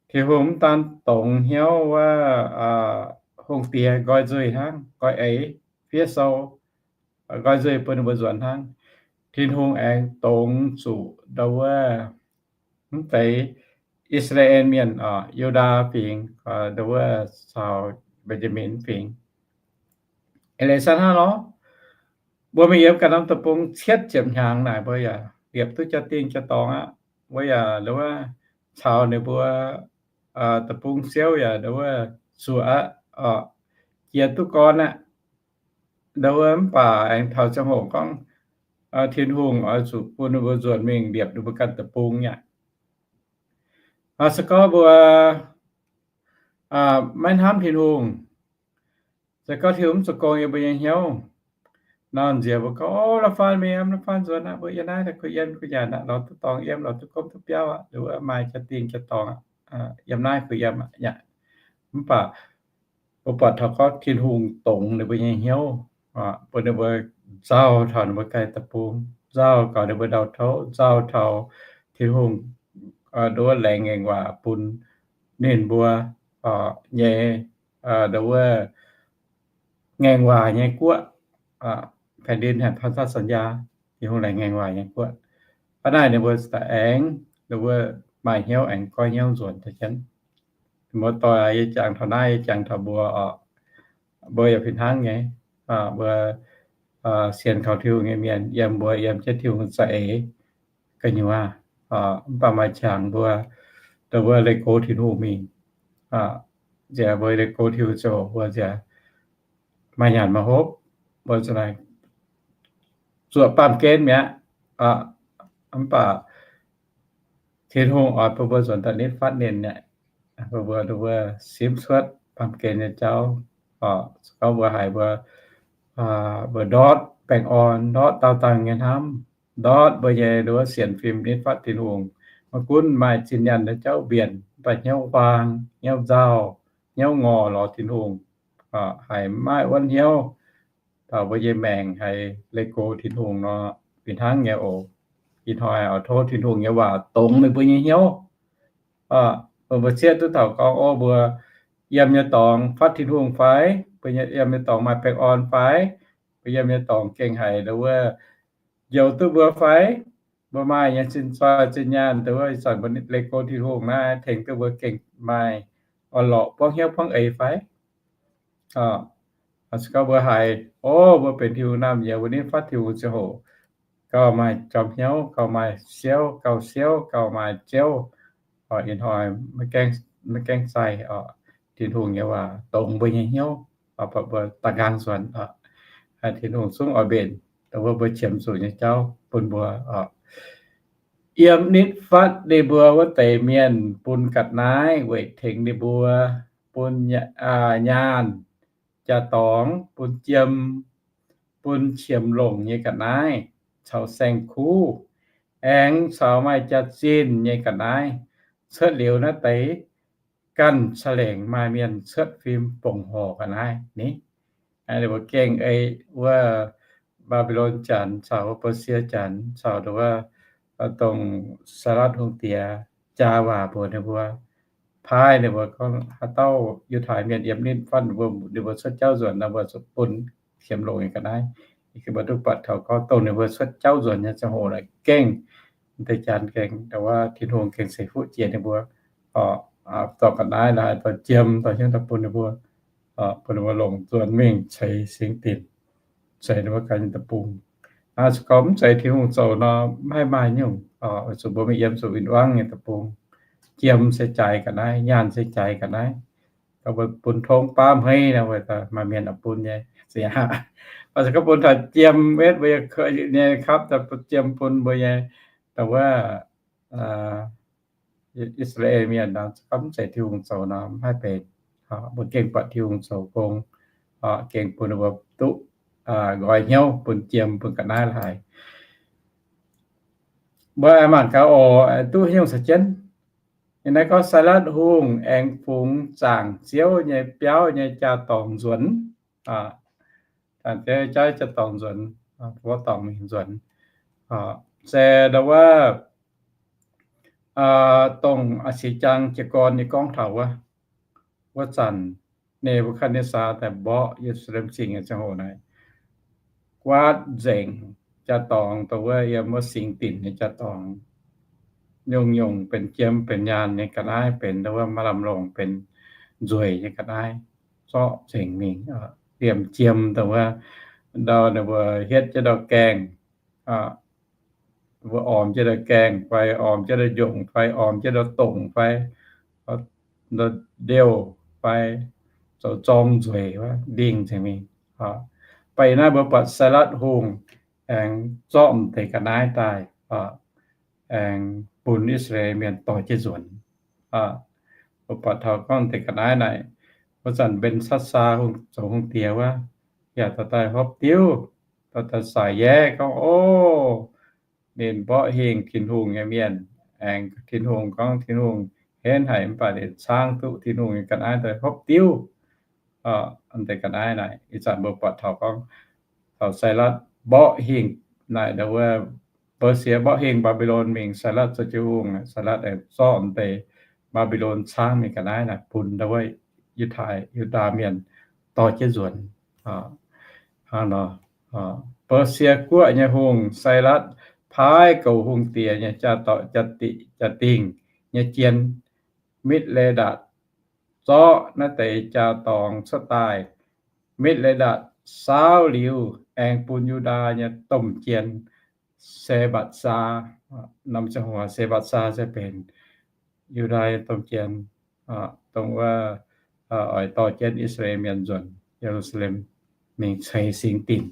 Tin-Hungh mv daan dongz hnyouv wuov hungh diex nqoi nzuih hnangv, nqoi eix, fiev sou, nqoi nzuih bun ninh mbuo nzuonx hnangv. Tin-Hungh aengx dongz zuqc ndau wuov mv deix I^saa^laa^en Mienh, Yu^ndaa fingx, ndau wuov caux Mben^yaa^min fingx. Eix leiz se hnangv nor, mbuo mingh yiem ganh norm deic-bung cietv ziepc hnyangx naaic, mbuo yaac liepc duqv jaa-dingh jaa-dorngx aqv. Mbuo yaac ndau wuov caux ninh mbuo deic-bung siouv yaac ndau wuov zuoqc aqv, jiex duqv gorn aqv. Ndau wuov mv baac aengx taux ziangh hoc gorngv Tin-Hungh oix zuqc bun ninh mbuo nzuonx mingh liepc ninh mbuo ganh deic-bung aqv. Se gorngv mbuo maiv hnamv Tin-Hungh, se gorngv Tin-Hungh mv zoux gong yiem mbuo nyei hnyouv nor, nziex mbuo gorngv, O, la'faanh mingh, la'faanh nzuonx aqv, mbuo yiem naaiv kuh yiem kuh nyanc aqv, lorz duqv dorngx yiem, lorz duqv gomv duqv biauv aqv, ndau wuov maaih jaa-dingh jaa-dorngx aqv, yiem naaiv kuh yiem aqv. Mv baac mbuo buatc taux gorngv Tin-Hungh dongz ninh mbuo nyei hnyouv, bun ninh mbuo nzauh taux ninh mbuo ganh deic-bung, nzauh gaux ninh mbuo ndau-touv, nzauh taux Tin-Hungh ndau wuov laengz ngaengc waac bun ninh mbuo nyei ndau wuov ngaengc waac nyei guoqv, แผ่นดินแห่งพันธสัญญา, Tin-Hungh laengz ngaengc waac nyei guoqv. Hnangv naaic ninh mbuo daaih aengx ndau wuov maaih hnyouv aengx goiv hnyouv nzuonx daaih jienv. Mbuo doic, yie jangx taux naaiv, yie jangx taux mbuo oc. Mbuo yaac fih hnangv nyei. Mbuo sienx kaux Tin-Hungh nyei mienh, yiem mbuo yiem jienv Tin-Hungh za'eix gu'nyuoz, mv baac maaih qangx mbuo ndau wuov leih go Tin-Hungh mingh. Nziex mbuo leih go Tin-Hungh ziouc mbuo nziex maaih nyanc maaih hopv, mbuo zuqc naaic zuoqc baamh gen mi'aqv. Mv baac Tin-Hungh oix bun mbuo nzuonx daaih nitv fatv ninh aqv, bun mbuo, mbuo simv cuotv baamh gen nyei jauv. Gorngv mbuo haiz mbuo, mbuo ndortv baengh orn, ndortv daauh dangh nyei hnamv, ndortv mbuo nyei nduov sienx fim nitv fatv Tin-Hungh, maiv gunv maaih zinh nyaanh nyei jauv mbienc, mv baac hnyouv huaang, hnyouv nzauh, hnyouv ngorc lorz Tin-Hungh, haiz maiv wuonv hnyouv, taux mbuo nyei maengc haiz leih gox Tin-Hungh nor, fih hnangv nyei oc. Ih hnoi oix tov Tin-Hungh nyei waac dongz meih mbuo nyei hnyouv. Mbuo, mbuo cieqv duqv taux gorngv, o, mbuo yiem nyei dorngx fatv Tin-Hungh fai? Mbuo yiem nyei dorngx maaih baengh orn fai? Mbuo yiem nyei dorngx gengh haiz nduov wuov njoux duqv mbuo fai? Mbuo maaih nyei zinh zoih zinh nyaanh nduov wuov ih zanc mbuo leih gox Tin-Hungh naaiv tengx duqv mbuo gengh maaih orn-lorqc buangv hnyouv buangv eix fai? Se gorngv mbuo haiz, o, mbuo benx Tin-Hungh naamh nyouz, mbuo nitv fatv Tin-Hungh ziangh hoc, gauh maaih jomc hnyouv, gauh maaih siouv, gauh siouv, gauh maaih ziouv. Ih hnoi maiv gaengh zaih, Tin-Hungh nyei waac dongz mbuo nyei hnyouv, mbuo da'nqaang nzuonx, Tin-Hungh zungv oix mbenc dongh wuov mbuo qiemx zuqc nyei jauv bun mbuo. Yiem nitv fatv ninh mbuo wuov deix mienh bun ga'naaiv weic tengx ninh mbuo, bun nyaanh, jaa-dorngx, bun jiem, bun qiemx longc nyei ga'naaiv, caux saeng-kuv, aengx caux maaih jaax-zinh nyei ga'naaiv. Cuotv liuz naaiv deix ganh ca'lengc maaih mienh cuotv fim bongc horc ga'naaiv ni. Ninh mbuo gengh ei wuov Mbaa^mbi^lon Janx caux wuov Mbaa^sie Janx caux wuov, dongh Sailatv Hungh Diex jaa waac mbuox ninh mbuo, paaiv ninh mbuo gorngv haaix dauh Yiutai mienh yiem nitv fatv ninh mbuo, ninh mbuo cuotv jauv nzuonx nor, mbuo zuqc bun qiemx longc nyei ga'naaiv. Ninh mbuo duqv buatc taux gorngv dongh ninh mbuo cuotv jauv nzuonx nyei ziangh hoc naaic gengh, deix janx gengh, wuov Tin-Hungh gengh ceix fuqv jiex ninh mbuo, dorh ga'naaiv laaix dorh jiem dorh hnyouv daaih bun ninh mbuo, bun ninh mbuo longc nzuonx mingh ceix singx dinc, ceix ninh mbuo ganh nyei deic-bung. Se gorngv mv zeiz Tin-Hungh zoux nor, maiv maaih nyungc, weic zuqc mbuo mingh yiem zuqc win-wangv nyei deic-bung, jiem se jaaix ga'naaiv, nyaanh se jaaix ga'naaiv. Gorngv mbuo bun tongv baav hmeiv nor, maaih mienh oix bun nyei. Se gorngv bun taux jiem wetv mbuo nyei kapv, jiem bun mbuo nyei, dongh wuov I^saa^laa^en Mienh nor, gorngv mv zeiz Tin-Hungh zoux nor, maiv haih benx. Mbuo gengh buatc Tin-Hungh zoux gong, gengh bun ninh mbuo duqv nqoi hnyouv, bun jiem, bun ga'naaiv laaix. Mbuo aengx mangc gaax oc, duqv nyungc caux jienv. Yiem naaiv gorngv Sailatv Hungh aengx fungx zaangc Ziouv nyei biauv nyei jaa-dorngx nzuonx. Zaangc Ziouv jauv jaa-dorngx nzuonx, mbuo dorngx mingh nzuonx. Se ndau wuov, dongh a'sic jaang jiez gorn nyei gorngv taux wuov, wuov zanc Ne^mbu^katv^netv^saa daaih mborqv Ye^lu^saa^lem Zingh nyei ziangh hoc naaic, guaatv nzengc jaa-dorngx, dongh wuov yiem wuov singx dinc nyei jaa-dorngx, nyungc-nyungc benx jiem benx nyaanh nyei ga'naaiv, benx dongh wuov maaih lamh longc benx nzueic nyei ga'naaiv, zorqv nzengc mingh, liemh jiem dongh wuov, ndau ninh mbuo hietv jienv ndau gaengh, mbuo ormx jienv ndau gaengh fai ormx jienv ndau njongc fai ormx jienv ndau dongc fai ndau ndiouh fai zoux zorng nzueic wuov ndingh nzengc mingh. Mv baac naaiv mbuo buatc Sailatv Hungh aengx zorqv m'deix ga'naaiv daaih, aengx bun I^saa^laa^en Mienh dorh jienv nzuonx. Mbuo buatc taux gorngv m'deix ga'naaiv naaic, wuov zanc Mben^satv^saa zoux hungh diex wuov, yaac dorh daaih hopv diuv, dorh daaih saic yaev gorngv, O, ninh mborqv hingh Tin-Hungh nyei mienh. Aengx Tin-Hungh gorngv Tin-Hungh henv haic, mv baac ninh caangv duqv Tin-Hungh nyei ga'naaiv daaih hopv diuv. M'deix ga'naaiv naaic, ih zanc mbuo buatc taux gorngv, taux Sailatv mborqv hingh naaic, ndau wuov Persia mborqv hingh Mbaa^mbi^lon mingh, Sailatv zoux jiu-hungh, Sailatv aengx zorqv m'deix Mbaa^mbi^lon caangv mingh ga'naaiv naaic bun ndau wuov Yiutai, Yu^ndaa Mienh dorh jienv nzuonx. Hnangv nor, Persia guoqv nyei hungh Sailatv paaiv goux hungh diex nyei jaa-dingh nyei jien, Mitv^le^ndatc, zorqv naaiv deix jaa-dorngx cuotv daaih. Mitv^le^ndatc saauv liuz, aengx bun Yu^ndaa nyei domh jien, Se^mbatc^saa, norm ziangh hoc Se^mbatc^saa se benx Yu^ndaa nyei domh jien, dongh wuov oix dorh jienv I^saa^laa^en Mienh nzuonx Ye^lu^saa^lem mingh ceix singx dinc.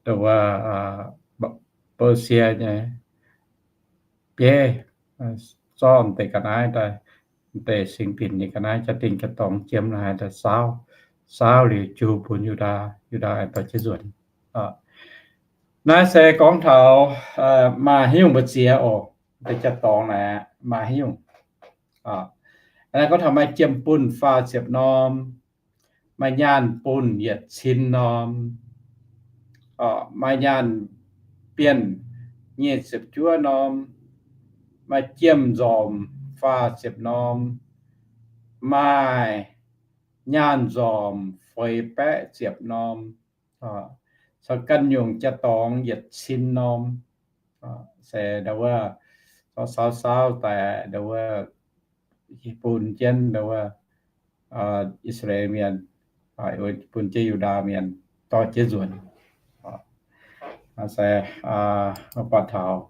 Dongh wuov Persia nyei bieiv zorqv m'deix ga'naaiv daaih, deix singx dinc nyei ga'naaiv jaa-dingh jaa-dorngx jiem la'haaix daaih saauv, saauv liuz jiu bun Yu^ndaa, Yu^ndaa aengx dorh jienv nzuonx. Naaiv se gorngv taux maaih haaix nyungc mbu'ziex oc. Deix jaa-dorngx naaic maaih haaix nyungc. Naaiv gorngv taux maaih jiem-bunh faah ziepc norm, maaih nyaanh bunh yietc cin norm, maaih nyaanh bienh nyic ziepc juov norm, maaih jiem-nzormc faah ziepc norm, maaih nyaanh nzormc feix baeqv ziepc norm, caux ganh nyungc jaa-dorngx yietc cin norm. Se ndau wuov, saauv saauv daaih ndau wuov, bun jienv ndau wuov I^saa^laa^en Mienh, bun jienv Yu^ndaa Mienh dorh jienv nzuonx. Se buatc taux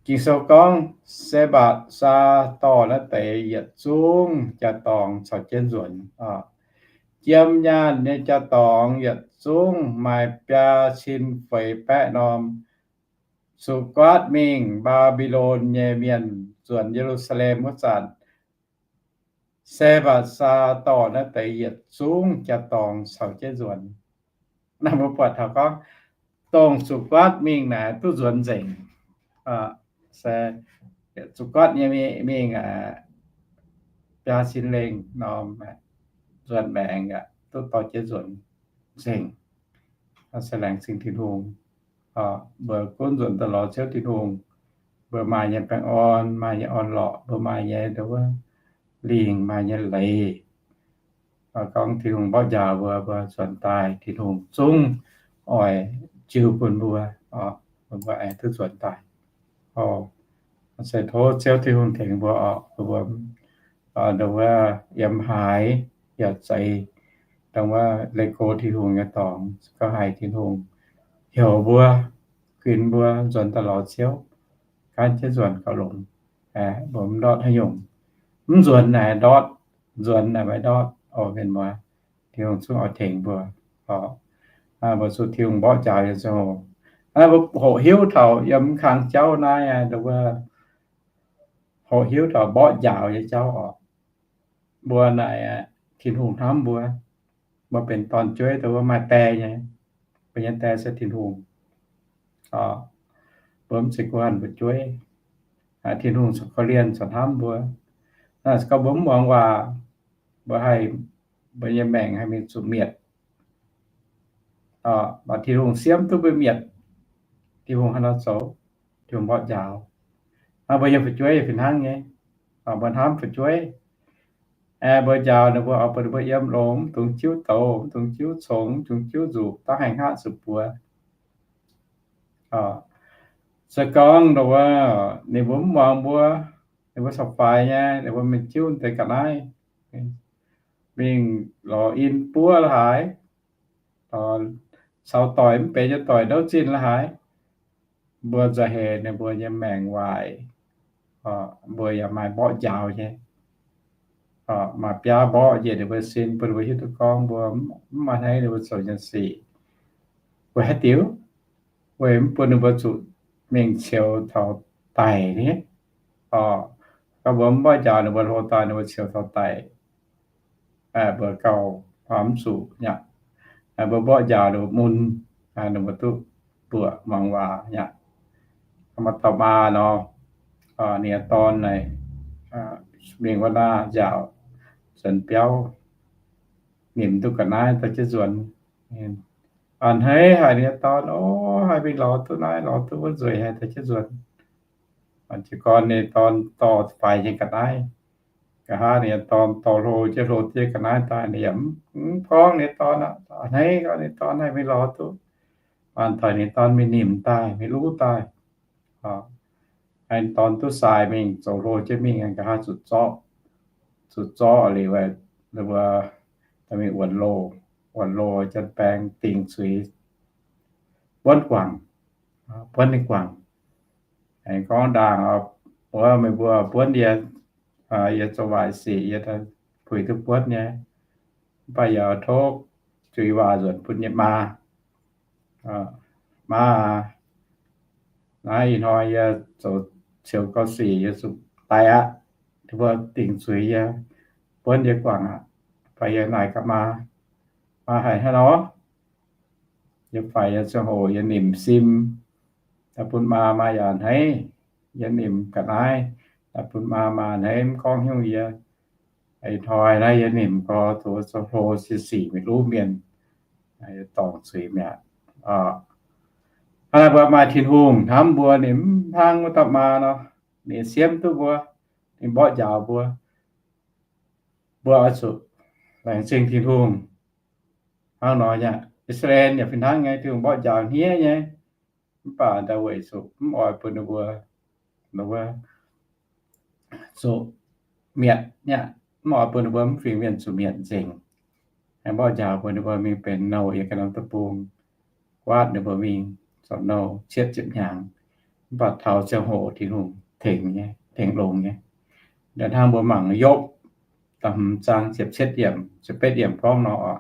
Ging-Sou gorngv, Se^mbatc^saa dorh naaiv deix yietc zungv jaa-dorngx caux jienv nzuonx. Jiem nyaanh nyei jaa-dorngx yietc zungv maaih biaa cin feix baeqv norm. Zuqc guaatv mingh Mbaa^mbi^lon nyei mienh nzuonx Ye^lu^saa^lem wuov zanc, Se^mbatc^saa dorh naaiv deix yietc zungv jaa-dorngx caux jienv nzuonx. Naaiv mbuo buatc taux gorngv, dongh zuqc guaatv mingh naaic duqv nzuonx nzengc. Se zuqc guaatv nyei mingh aqv, biaa cin lengh norm, nzuonx maengx aqv, duqv dorh jienv nzuonx nzengc. Se laengz zingh Tin-Hungh. Mbuo gunv nzuonx daaih lorz Ziouv Tin-Hungh, mbuo maaih nyei baengh orn, maaih nyei orn-lorqc, mbuo maaih nyei ndau wuov lingh, maaih nyei leiz. Gorngv Tin-Hungh mborqv njaaux mbuo, mbuo nzuonx daaih, Tin-Hungh zungv oix jiu bun mbuo, bun mbuo aengx duqv nzuonx daaih. Se tov Ziouv Tin-Hungh tengx mbuo oc, mbuo ndau wuov yiem haaix yaac zeiz, ndau wuov leih go Tin-Hungh nyei dorngx, gauh haiz Tin-Hungh heuc mbuo, ginx mbuo nzuonx daaih lorz Ziouv, gaanv jienv nzuonx gauh longx. Mbuo mv ndortv haaix nyungc. Mv nzuonx naaic ndortv, nzuonx naaic maiv ndortv. O mienh muoz, Tin-Hungh zungv oix tengx mbuo. Mbuo zuqc Tin-Hungh mborqv njaaux nyei ziangh hoc, mbuo hoqc hiuv taux yiem mv kang jauv naaiv, ndau wuov hoqc hiuv taux mborqv njaaux nyei jauv oc. Mbuo naaic Tin-Hungh hnamv mbuo. Mbuo benx dorn-jueiv, ndau wuov maaih die nyei. Mbuo nyei die se Tin-Hungh. Mbuo mv zeiz guanh mbuo jueiv. Tin-Hungh corc korv-lienh corc hnamv mbuo. Naaic se gorngv mbuo mv muangx waac, mbuo haih, mbuo nyei maengc haih mingh zuqc mietc. Mv baac Tin-Hungh siemv duqv mbuo mietc, Tin-Hungh haaix nor zoux, Tin-Hungh mborqv njaaux. Mbuo nyei fu'jueiv fih hnangv nyei. Mbuo hnamv fu'jueiv, mbuo njaaux ninh mbuo, oix bun ninh mbuo yiem longx, mv dungx jiuv douz, mv dungx jiuv congx, mv dungx jiuv nzuqc, dangv haih hngaqv zuqc buoz. Se gorngv ndau wuov ninh mbuo mv muangx mbuo, ninh mbuo corc faix nyei, ninh mbuo mingh jiuv deix ga'naaiv, mingh lorz in buov la'haaix, caux doic mv benx nyei doic ndouv zinh la'haaix, mbuo nzauh heix ninh mbuo nyei maengc waaic. Mbuo yaac maaih mborqv njaaux nyei, maaih biaav mborqv njiec ninh mbuo sin, bun ninh mbuo hiuv duqv gorngv mbuo mv maaih hnangv ninh mbuo zoux nyei sic. Weic haaix diuc? Weic mv bun ninh mbuo zuqc mingh ceux taux daic ni. Gorngv mbuo mv mborqv njaaux ninh mbuo hlo daaih, ninh mbuo ceux taux daic, mbuo gauh mv zuqc nyei. Mbuo mborqv njaaux ninh mbuo mun, ninh mbuo duqv mbuoqc muangx waac nyei. Maaih dauh maa nor, ninh nyei dorn naaic mingh wuov ndaauv nziaauc nzuonx biauv, nimc duqv ga'naaiv dorh jienv nzuonx. A'hneiv haic ninh nyei dorn, o, haih mingh lorz duqv naaiv lorz duqv wuov nzueic haic dorh jienv nzuonx. Jiez gorn ninh dorn dorh faix nyei ga'naaiv, nqa'haav ninh nyei dorn dorh hlo jienv hlo jienv ga'naaiv daaih, ninh yaac mv gorngv ninh nyei dorn aqv. A'hneiv gorngv ninh dorn haih mingh lorz duqv. Maanc daaih ninh dorn mingh nimc daaih, mingh luv daaih. Ninh dorn duqv sai mingh, zoux hlo jienv mingh, nqa'haav zuqc zorqv, zuqc zorqv liuz, mbuo mingh wuonx loh, wuonx loh janx-baeng dingc zuiz buonv guangc, buonv ninh guangc. Aengx gorngv ndaangc, wuov meih mbuo buonv yie, yie zoux waaic sic, yie puix duqv buonv nyei. Mv baac yie tov zuiz waac nzuonx bun yie maa. Maa aac, Naaiv ih hnoi yie zoux ciou gau sic yie zuqc daic aqv. Mbuo dingc zuiz yie buonv yie guangc aqv. Fai yie naaic gaax maa, maa haiz hnangv nor, yie faix yie ziangh hoc yie nimc sim daaih bun maa, maa yaac hneiv. Yie nimc ga'naaiv daaih bun maa, maa hneiv, mv gorngv haaix nyungc. Yie ih hnoi naaiv yie nimc gau, zoux hlo sic sic mingh luv mienh, dorngc zuiz mi'aqv. Hnangv naaic mbuo maaih Tin-Hungh hnamv mbuo, ninh mv hnangv wuov dauh maa nor, ninh siemv duqv mbuo, ninh mborqv njaaux mbuo. Mbuo oix zuqc laengz zingh Tin-Hungh. Hnangv nor nyei, I^saa^laa^en yaac fih hnangv nyei, Tin-Hungh mborqv njaaux hniev nyei, mv baac ndau weic zuqc mv oix bun ninh mbuo, ninh mbuo zuqc mietc nyei, mv oix bun ninh mbuo mv fingx mienh zuqc mietc nzengc. Aengx mborqv njaaux bun ninh mbuo mingh benx nouh yiem ganh norm deic-bung, guaatv ninh mbuo mingh zoux nouh cietv ziepc hnyangx. Mv baac taux ziangh hoc Tin-Hungh tengx nyei, tengx longx nyei. Hnangv mbuo mangc Yopv da'hmz zaang ziepc cietv yiemc, ziepc betv yiemc gorngv nor,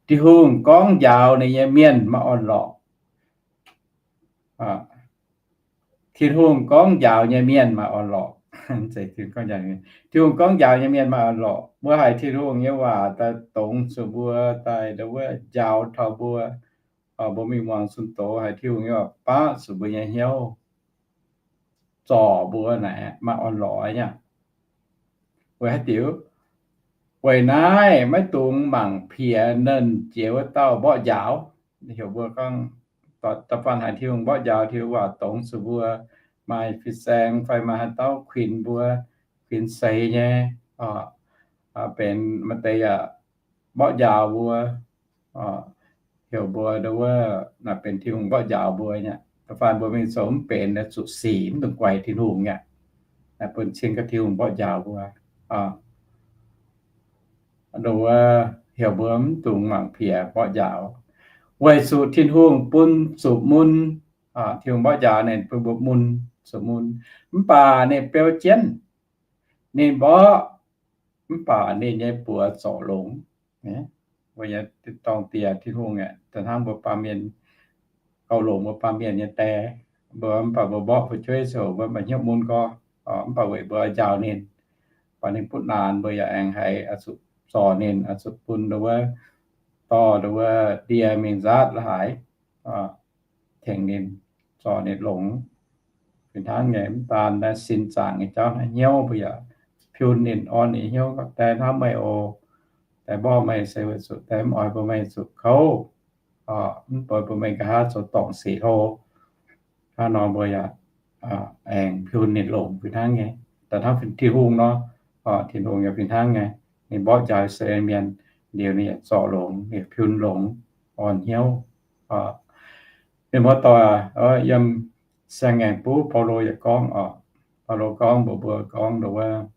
Tin-Hungh gorngv njaaux ninh nyei mienh maaih orn-lorqc. Tin-Hungh gorngv njaaux nyei mienh maaih orn-lorqc. Tin-Hungh gorngv njaaux nyei mienh maaih orn-lorqc. Mbuo haiz Tin-Hungh nyei waac daaih dongz zuqc mbuo, daaih wuov njaaux taux mbuo, mbuo mingh muangx zunh doz, haiz Tin-Hungh nyei waac baqv zuqc mbuo nyei hnyouv, zorc mbuo naaic maaih orn-lorqc aqv. Weic haaix diuc? Weic naaiv maiv dungx mangc piex nernh jiex wuov dauh mborqv njaaux. Heuc mbuo gorngv, da'faanh haiz Tin-Hungh mborqv njaaux, Tin-Hungh waac dongz zuqc mbuo, maaih fin-saeng fai maaih haaix dauh kuinx mbuo, kuinx seix nyei, benx maaih deix yaac mborqv njaaux mbuo, heuc mbuo ndau wuov naaic benx Tin-Hungh mborqv njaaux mbuo nyei. Da'faanh mbuo mingh zoux mv benx, zuqc sic mv dungx guaix Tin-Hungh nyei. Naaic bun cing gaax Tin-Hungh mborqv njaaux mbuo. Ndau wuov heuc mbuo mv dungx mangc piex mborqv njaaux, weic zuqc Tin-Hungh bun zuqc mun. Tin-Hungh mborqv njaaux ninh bun mbuo mun, zuqc mun. Mv baac ninh beu jienv, ninh mborqv, mv baac ninh nyei buoz zorc longx. Mbuo nyei dorngh Diex Tin-Hungh aeqv, da'hnangv mbuo baamh mienh, gauh longx mbuo baamh mienh nyei die. Mbuo mv baac mbuo mborqv fu'jueiv ziouc mbuo maaih hnyouv mun gorx, mv baac weic mbuo njaaux ninh, baac ninh butv naanc mbuo yaac aengx haiz oix zuqc zorc ninh, oix zuqc bun ndau wuov, dorh ndau wuov ndie mingh nzaatv la'haaix, tengx ninh, zorc ninh longx. Fih hnangv nyei, mv daan naaiv sin zaangc nyei jauv naaiv, hnyouv mbuo yaac piun ninh, orn ninh hnyouv, Die hnamv meih oc. Die mborqv meih se weic zuqc Die mv oix bun meih zuqc kouv, mv oix bun meih nqa'haav zoux dorngc sic hlo. Hnangv nor mbuo yaac aengx piun ninh longx fih hnangv nyei. Da'hnangv Tin-Hungh nor, Tin-Hungh yaac fih hnangv nyei. Ninh mborqv njaaux I^saa^laa^en Mienh liuz, ninh yaac zorc longx, ninh piun longx, orn hnyouv. Mienh muoz-doic, yiem Siang-Ngaengc Buv Baulo yaac gorngv oc, Baulo gorngv mbuox mbuo gorngv ndau wuov,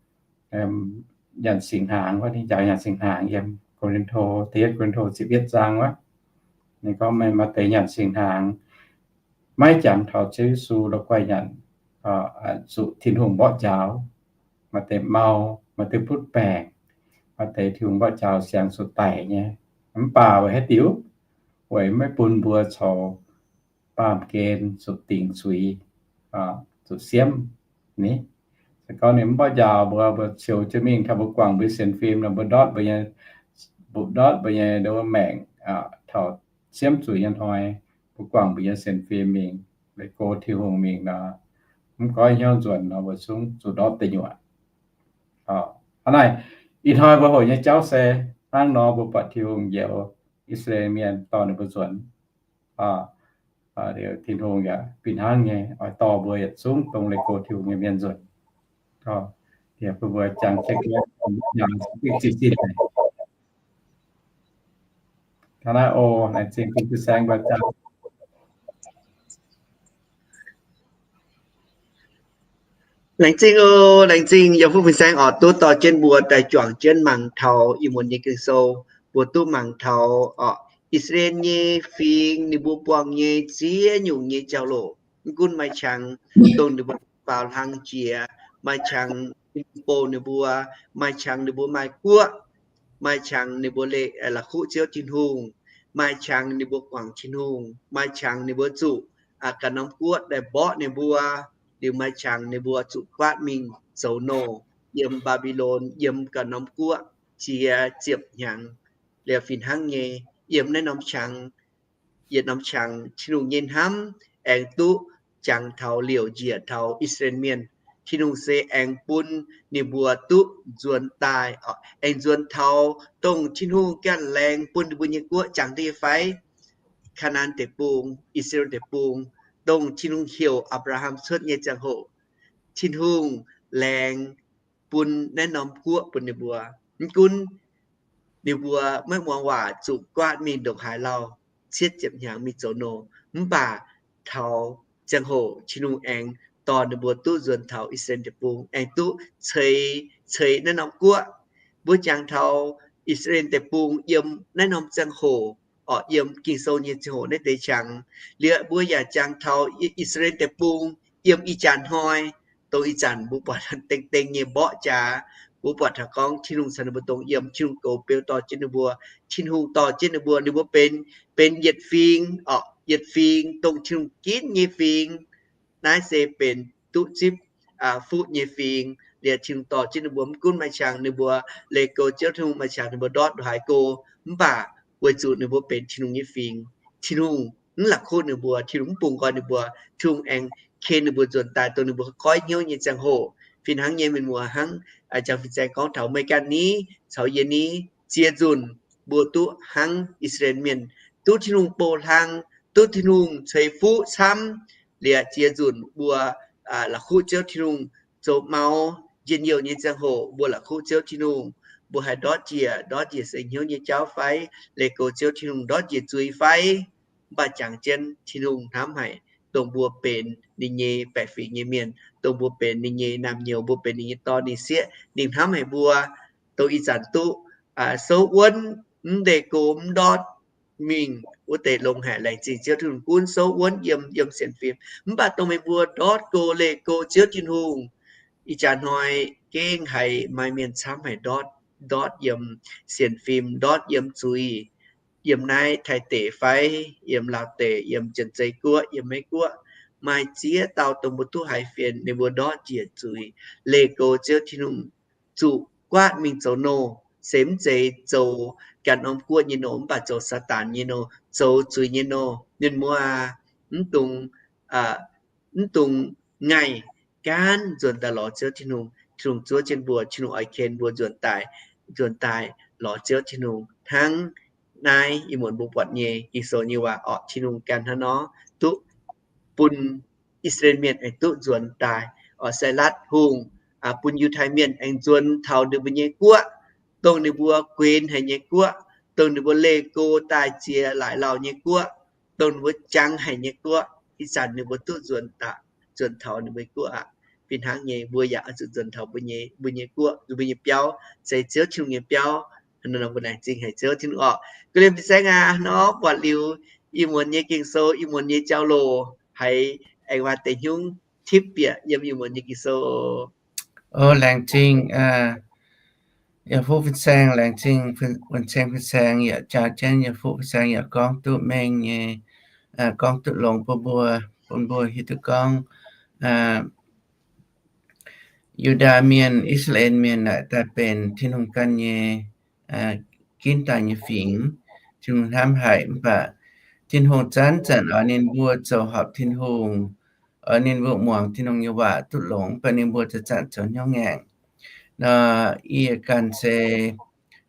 nyanc singx hnaangx wuov, ninh njaaux nyanc singx hnaangx yiem Ko^lin^to, da'yietv Ko^lin^to ziepc yietv zaang wuov. Ninh gorngv meih maaih deix nyanc singx hnaangx maiv jangx taux Ziouv Yesu la'guaih nyanc, zuqc Tin-Hungh mborqv njaaux. Maaih deix mau, maaih deix butv baengc, maaih deix Tin-Hungh mborqv njaaux siangx zuqc daic nyei. Mv baac weic haaix diuc? Weic maiv bun mbuo coux baamh gen zuqc dingc zuiz, zuqc siemv. Ni, se gorngv ninh mv mborqv njaaux mbuo, mbuo ciouv jienv mingh taux mbuo guangc mbuo sienx fim nor, mbuo ndortv mbuo nyei, mbuo ndortv mbuo nyei ndau wuov maengc taux siemv zuqc nyei hnoi, mbuo guangc mbuo nyei sienx fim mingh, leih go Tin-Hungh mingh nor, mv goiv hnyouv nzuonx nor, mbuo zungv zuqc ndortv deic nyuoqc. Hnangv naaic, ih hnoi mbuo hoqc nyei jauv se hnangv nor, mbuo buatc Tin-Hungh njoux I^saa^laa^en Mienh dorh ninh mbuo nzuonx. Liuz Tin-Hungh yaac fih hnangv nyei oix dorh mbuo yietc zungv dongh leih go Tin-Hungh nyei mienh nzuonx. Bun mbuo jangx jienv njaaux zingh sin. Taux naaiv oc, laengz zingh bun fin-saeng mbuo jangx. Laengz zingh oc, laengz zingh yiem fuqv fin-saeng oc, duqv dorh jienv mbuo daaih juangc jienv mangc taux ih muonz nyei Ging-Sou. Mbuo duqv mangc taux oc, I^saa^laa^en nyei fingx ninh mbuo buangh nyei ziex nyungc nyei jauv-louc. Mv gunv maaih qangx dongh ninh mbuo faaux hlang jiex, maaih qangx ninh mbuo bou ninh mbuo, maaih qangx ninh mbuo maaih guoqv, maaih qangx ninh mbuo leih la'kuqv Ziouv Tin-Hungh, maaih qangx ninh mbuo guangc Tin-Hungh, maaih qangx ninh mbuo zuqc ganh norm guoqv daaih mborqv ninh mbuo, liuz maaih qangx ninh mbuo zuqc guaatv mingh zoux nouh yiem Mbaa^mbi^lon, yiem ganh norm guoqv jiex ziepc hnyangx liuz fih hnangv nyei, yiem naaiv norm qangx, yietc norm qangx Tin-Hungh nyei hnamv aengx duqv jangx taux liouc njiec taux I^saa^laa^en Mienh. Tin-Hungh se aengx bun ninh mbuo duqv nzuonx daaih, aengx nzuonx taux dongh Tin-Hungh ganh laengz bun ninh mbuo nyei guoqv jangx duqv nyei fai? Kaa^naa^an Deic-Bung, I^saa^laa^en Deic-Bung, dongh Tin-Hungh heuc Apc^laa^ham cuotv nyei ziangh hoc, Tin-Hungh laengz bun naaiv norm guoqv bun ninh mbuo. Mv gunv ninh mbuo maiv muangx waac zuqc guaatv mingh ndongc haaix lauh cietv ziepc hnyangx mingh zoux nouh, mv baac taux ziangh hoc Tin-Hungh aengx dorh ninh mbuo duqv nzuonx taux I^saa^laa^en Deic-Bung, aengx duqv ceix, ceix naaiv norm guoqv. Mbuo jangx taux I^saa^laa^en Deic-Bung yiem naaiv norm ziangh hoc, orqc, yiem Ging-Sou nyei ziangh hoc naaiv deix qangx. Liuz mbuo yaac jangx taux I^saa^laa^en Deic-Bung yiem ih jaax hnoi, dongh ih zanc mbuo buatc dengh dengh nyei mborqv jaax, mbuo buatc taux gorngv Tin-Hungh caux ninh mbuo dongh yiem, Tin-Hungh goux beu dorh jienv ninh mbuo, Tin-Hungh dorh jienv ninh mbuo, ninh mbuo benx, benx yietc fingx, orqc, yietc fingx dongh Tin-Hungh ginv nyei fingx. Naaiv se benx duqv zipv fuqv nyei fingx. Liuz Tin-Hungh dorh jienv ninh mbuo, mv gunv maaih qangx ninh mbuo leih goux Ziouv Tin-Hungh, maaih qangx ninh mbuo ndortv ndongc haaix go, mv baac weic zuqc ninh mbuo benx Tin-Hungh nyei fingx, Tin-Hungh mv la'kuqv ninh mbuo, Tin-Hungh mv bungx nqoi ninh mbuo, Tin-Hungh aengx ken ninh mbuo nzuonx daaih dongh ninh mbuo goiv hnyouv nyei ziangh hoc. Fih hnangv nyei, mienh muoz, hnangv jang fin-saeng gorngv taux meih ganh ni caux yie ni, ziex nzunc mbuo duqv hnangv I^saa^laa^en Mienh, duqv Tin-Hungh bou hlang, duqv Tin-Hungh ceix fuqv camv. Liuz ziex nzunc mbuo la'kuqv Ziouv Tin-Hungh zoux mau njien-youh nyei ziangh hoc, mbuo la'kuqv Ziouv Tin-Hungh, mbuo haih ndortv njiec, ndortv njiec seix hnyouv nyei jauv fai? Leih goux Ziouv Tin-Hungh ndortv njiec zuiz fai? Mv baac jangx jienv Tin-Hungh hnamv haic dongh mbuo benx ninh nyei baeqc fingx nyei mienh, dongh mbuo benx ninh nyei naamh nyouz, mbuo benx ninh nyei dorn, ninh sieqv, ninh hnamv haic mbuo. Dongh ih zanc duqv souv wuonv, mv leih go mv ndortv mingh wuov deix longx haic. Laengz zingh Ziouv Tin-Hungh gunv souv wuonv yiem, yiem sienx fim. Mv baac dongh meih mbuo ndortv go leih go Ziouv Tin-Hungh, ih jaax hnoi gengh haiz maaih mienh camv haic ndortv, ndortv yiem sienx fim, ndortv yiem zuiz, yiem naaiv Taiv deic fai, yiem Laauv deic, yiem Janx-Zei Guoqv, yiem Meiv Guoqv, maaih ziex dauh dongh mbuo duqv haiz fienx, ninh mbuo ndortv njiec zuiz, leih go Ziouv Tin-Hungh, zuqc guaatv mingh zoux nouh, se mv zeiz zoux ganh norm guoqv nyei nouh, mv baac zoux Saadaan nyei nouh, zoux zuiz nyei nouh. Mienh muoz aah, mv dungx, mv dungx ngaih gaanv nzuonx daaih lorz Ziouv Tin-Hungh. Tin-Hungh zuov jienv mbuo, Tin-Hungh oix ken mbuo nzuonx daaih, nzuonx daaih lorz Ziouv Tin-Hungh. Hnangv naaiv ih muonz mbuo buatc nyei Ging-Sou nyei waac orqc, Tin-Hungh ganh hnangv nor duqv bun I^saa^laa^en Mienh aengx duqv nzuonx daaih. Orqc, Sailatv Hungh bun Yiutai Mienh aengx nzuonx taux ninh mbuo nyei guoqv, dongh ninh mbuo guenx haic nyei guoqv, dongh ninh mbuo leih go daaih ziex laaic lauh nyei guoqv, dongh ninh mbuo jangx haic nyei guoqv. Ih zanc ninh mbuo duqv nzuonx, nzuonx taux ninh mbuo nyei guoqv aqv. Fih hnangv nyei, mbuo yaac oix zuqc nzuonx taux mbuo nyei, mbuo nyei guoqv, mbuo nyei biauv, se Ziouv Tin-Hungh nyei biauv. Hnangv nor mbuo laengz zingh haic Ziouv Tin-Hungh orqc. Ga'lienh fin-saeng aac, hnangv nor buatc liuz ih muonz nyei Ging-Sou, ih muonz nyei jauv-louc haiz aengx maaih deix hnyouv tipv bieqc yiem ih muonz nyei Ging-Sou. O, laengz zingh, yaac fuqv fin-saeng, laengz zingh, fin-saeng, fin-saeng yaac jaa jienv, yaac fuqv fin-saeng yaac gorngv duqv mengh nyei, gorngv duqv longx bun mbuo, bun mbuo hiuv duqv gorngv Yu^ndaa Mienh, I^saa^laa^en Mienh naaic daaih benx Tin-Hungh ganh nyei ginv daaih nyei fingx. Tin-Hungh hnamv haic mv baac Tin-Hungh zanc-zanc oix ninh mbuo zoux horpc Tin-Hungh, oix ninh mbuo muangx Tin-Hungh nyei waac duqv longx, mv baac ninh mbuo zanc-zanc zoux hnyouv ngaengc. Nor yie ganh se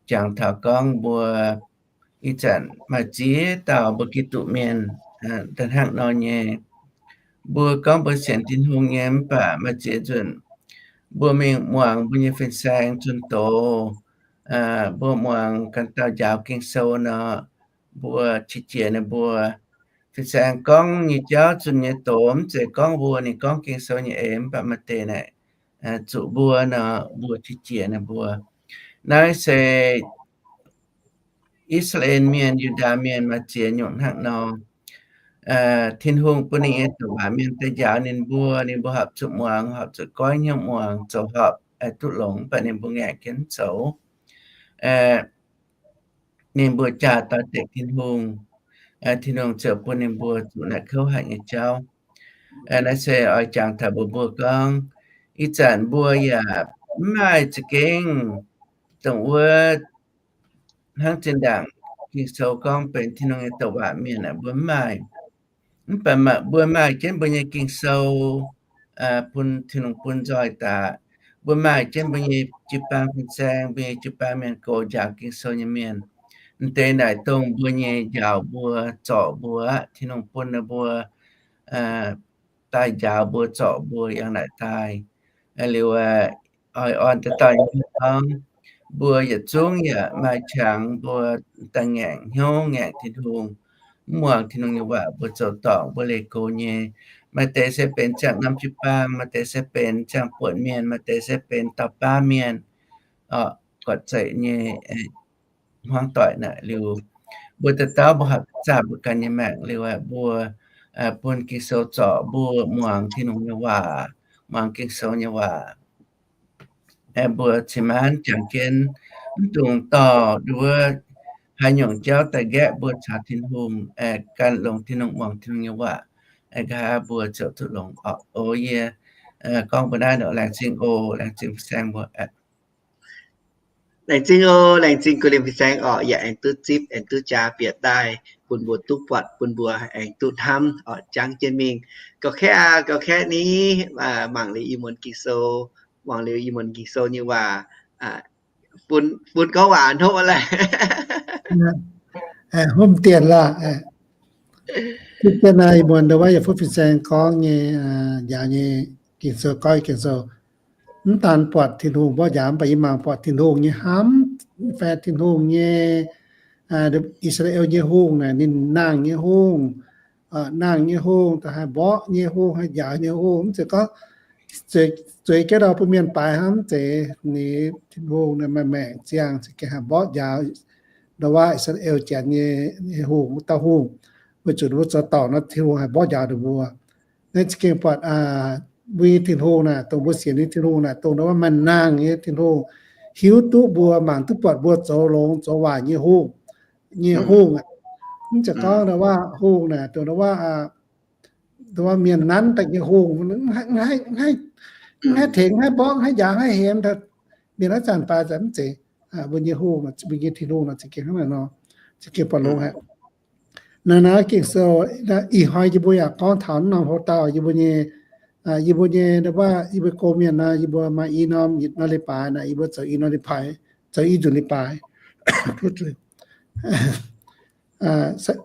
jangx taux gorngv mbuo ih zanc maaih ziex dauh mbuo Giduc Mienh daaih hnangv nor nyei. Mbuo gorngv mbuo sienx Tin-Hungh nyei mv baac maaih ziex nzunc mbuo mingh muangx mbuo nyei fin-saeng zunh doz, mbuo muangx ganh dauh njaaux Ging-Sou nor, mbuo qiex jiez ninh mbuo. Fin-saeng gorngv nyei jauv zunh nyei doz mv zeiz gorngv mbuo, ninh gorngv Ging-Sou nyei eix, mv baac maaih deix naaic zuqc mbuo nor, mbuo qiex jiez ninh mbuo. Naaiv se I^saa^laa^en Mienh, Yu^ndaa Mienh maaih ziex nyungc hnangv nor. Tin-Hungh bun ninh nyei douc waac mienh daaih njaaux ninh mbuo, ninh mbuo horpc zuqc muangx, horpc zuqc goiv hnyouv muangx, zoux horpc duqv longx, mv baac ninh mbuo ngaengc jienv zoux. Ninh mbuo jaa dau deix Tin-Hungh. Tin-Hungh ziouc bun ninh mbuo zuqc naaic kouv haic nyei jauv. Naaiv se oix jangx taux mbuox mbuo gorngv, ih zanc mbuo yaac mv maaih za'gengh dongh wuov hnangv zinh ndaangc Ging-Sou gorngv benx Tin-Hungh nyei douc waac mienh aeqv, mbuo mv maaih. Mv baac mbuo maaih jienv mbuo nyei Ging-Sou bun Tin-Hungh bun nzoih daaih. Mbuo maaih jienv mbuo nyei jiu-baang fin-saeng, mbuo nyei jiu-baang mienh gox njaaux Ging-Sou nyei mienh. M'deix naaic dongh mbuo nyei njaaux mbuo, zorc mbuo aqv. Tin-Hungh bun ninh mbuo daaih njaaux mbuo, zorc mbuo, yangh naaic daaih. Liuz, oix orn daaih dauh nyei gorngv, mbuo yietc zungv yaac maaih qangx mbuo daaih ngaengc hnyouv ngaengc Tin-Hungh, mv muangx Tin-Hungh nyei waac, mbuo zoux dorngc, mbuo leih gox nyei. Maaih deix se benx ziangh norm jiu-baang, maaih deix se benx ziangh buonc mienh, maaih deix se benx dauh baav mienh, orqc, gorqv-zeic nyei hmuangv doic naaic liuz, mbuo dauh dauh mbuo haih zaah mbuo ganh nyei maengc liuz, mbuo bun Ging-Sou zorc mbuo muangx Tin-Hungh nyei waac, muangx Ging-Sou nyei waac. Mbuo cin-maanv jangx jienv, mv dungx dorh nduov haaix nyungc jauv daaih nqaeqv mbuo caux Tin-Hungh, gan longx Tin-Hungh, muangx Tin-Hungh nyei waac, nqa'haav mbuo ziouc duqv longx orqc. O yie gorngv mbuo naaiv nor, laengz zingh oc, laengz zingh fin-saeng mbuo. Laengz zingh oc, laengz zingh kuv liemh fin-saeng orqc, yaac aengx duqv zipv, aengx duqv jaa bieqc daaih bun mbuo duqv buatc, bun mbuo aengx duqv hnamv orqc, jangx jienv mingh. Gauh kaeqv aqv, gauh kaeqv ni, mangc liuz ih muonz Ging-Sou, mangc liuz ih muonz Ging-Sou nyei waac, bun gorngv waac hnopv laaix. Hopv dienh laaix. Zipv jienv naaiv ih muonz ndau wuov yaac fuqv fin-saeng gorngv nyei, njaaux nyei Ging-Sou, gorngv Ging-Sou, mv daan buatc Tin-Hungh mborqv njaaux, mv baac yie mangc buatc Tin-Hungh nyei hnamv, fai Tin-Hungh nyei, I^saa^laa^en nyei hungh naaic, ninh nangh nyei hungh, nangh nyei hungh, da'haih mborqv nyei hungh, haih njaaux nyei hungh. Mv zeiz gorngv zueiz jienv ndau bun mienh baaix hnangv, mv zeiz. Ninh Tin-Hungh naaic maaih maengc ziangh, za'gengh haih mborqv njaaux ndau wuov I^saa^laa^en janx nyei hungh, wuov dauh hungh, weic zuqc ninh mbuo zoux dorngc nor, Tin-Hungh haih mborqv njaaux ninh mbuo. Naaiv za'gengh buatc mbuo nyei Tin-Hungh naaic, dongh mbuo sienx nyei Tin-Hungh naaic, dongh ndau wuov maaih nangh nyei Tin-Hungh, hiuv duqv mbuo, mangc duqv buatc mbuo zoux longx zoux waaic nyei hungh, nyei hungh aqv. Mv zeiz gorngv ndau wuov hungh naaic, dongh ndau wuov, ndau wuov mienh nanv daaih nyei hungh, mv haih tengx, mv haih mborqv, mv haih njaaux, mv haih hemx, mienh naaiv zanc baaix zanc mv zeiz. Mbuo nyei hungh, mbuo nyei Tin-Hungh nor za'gengh hnangv naaic nor, za'gengh buatc longx haic. Naaiv, naaiv Ging-Sou, ih hnoi yie mbuo yaac gorngv taux naaiv norm hlo dauh, yie mbuo nyei, yie mbuo nyei, ndau wuov yie mbuo go mienh nor, yie mbuo maaih i norm yietc norm leiz-baaix naaic, yie mbuo zoux i norm leiz-baaix, zoux i nzunc leiz-baaix.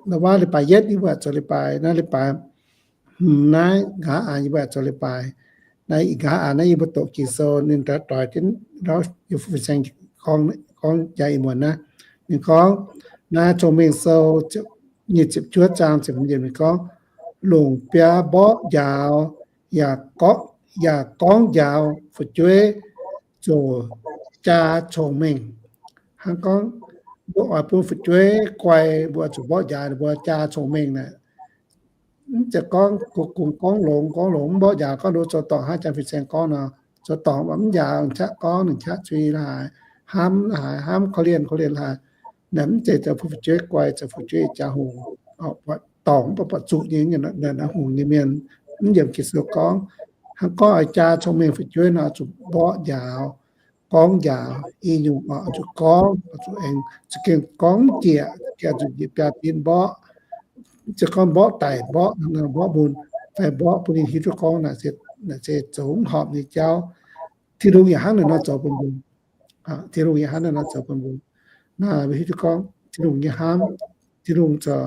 Ndau wuov leiz-baaix yietv yie mbuo zoux leiz-baaix, naaiv leiz-baac hmz naaiv nqa'haav aqc yie mbuo zoux leiz-baaix. Naaiv ih nqa'haav aqc naaiv yie mbuo doqc Ging-Sou ninh daaih doix jienv, yie fin-saeng gorngv jaax ih muonz naaiv. Ninh gorngv, naaiv Cong-Mengh Sou nyic ziepc juov zaang ziepc hmz yiemc ninh gorngv, longc biaa mborqv njaaux, yaac gorngv njaaux fu'jueiv ziouc jaa cong-mengh. Hnangv gorngv mbuo oix bun fu'jueiv guai, mbuo zuqc mborqv njaaux ninh mbuo jaa cong-mengh naaic. Mv zeiz gorngv kungx gorngv longx, gorngv longx mv mborqv njaaux, gorngv nduov zoux dorngc hnangv jangx fin-saeng gorngv nor, zoux dorngc mv njaaux, qaqv gorngv ninh qaqv zuiz la'haaix, hnamv la'haaix, hnamv korv-lienh korv-lienh la'haaix. Naaiv mv zeiz zoux bun fu'jueiv guai, zoux fu'jueiv jaa hungh, dorngc mv baac buatc zuqc nyei, naaiv hungh nyei mienh. Mv yiemc Ging-Sou gorngv, hnangv gorngv oix jaa cong-mengh fu'jueiv nor, zuqc mborqv njaaux, gorngv njaaux, i nyungc oix zuqc gorngv, zuqc aengx, zuqc gengh gorngv jieqc, gengh zuqc njiec biaa zin mborqv, zuqc gorngv mborqv daic, mborqv, mborqv mun, fai mborqv bun ninh hiuv duqv gorngv naaic se zoux mv horpc nyei jauv. Tin-Hungh yaac hnangv naaic nor zoux bun mbuo. Tin-Hungh yaac hnangv naaic nor zoux bun mbuo. Naaiv mbuo hiuv duqv gorngv Tin-Hungh nyei hnamv, Tin-Hungh zoux,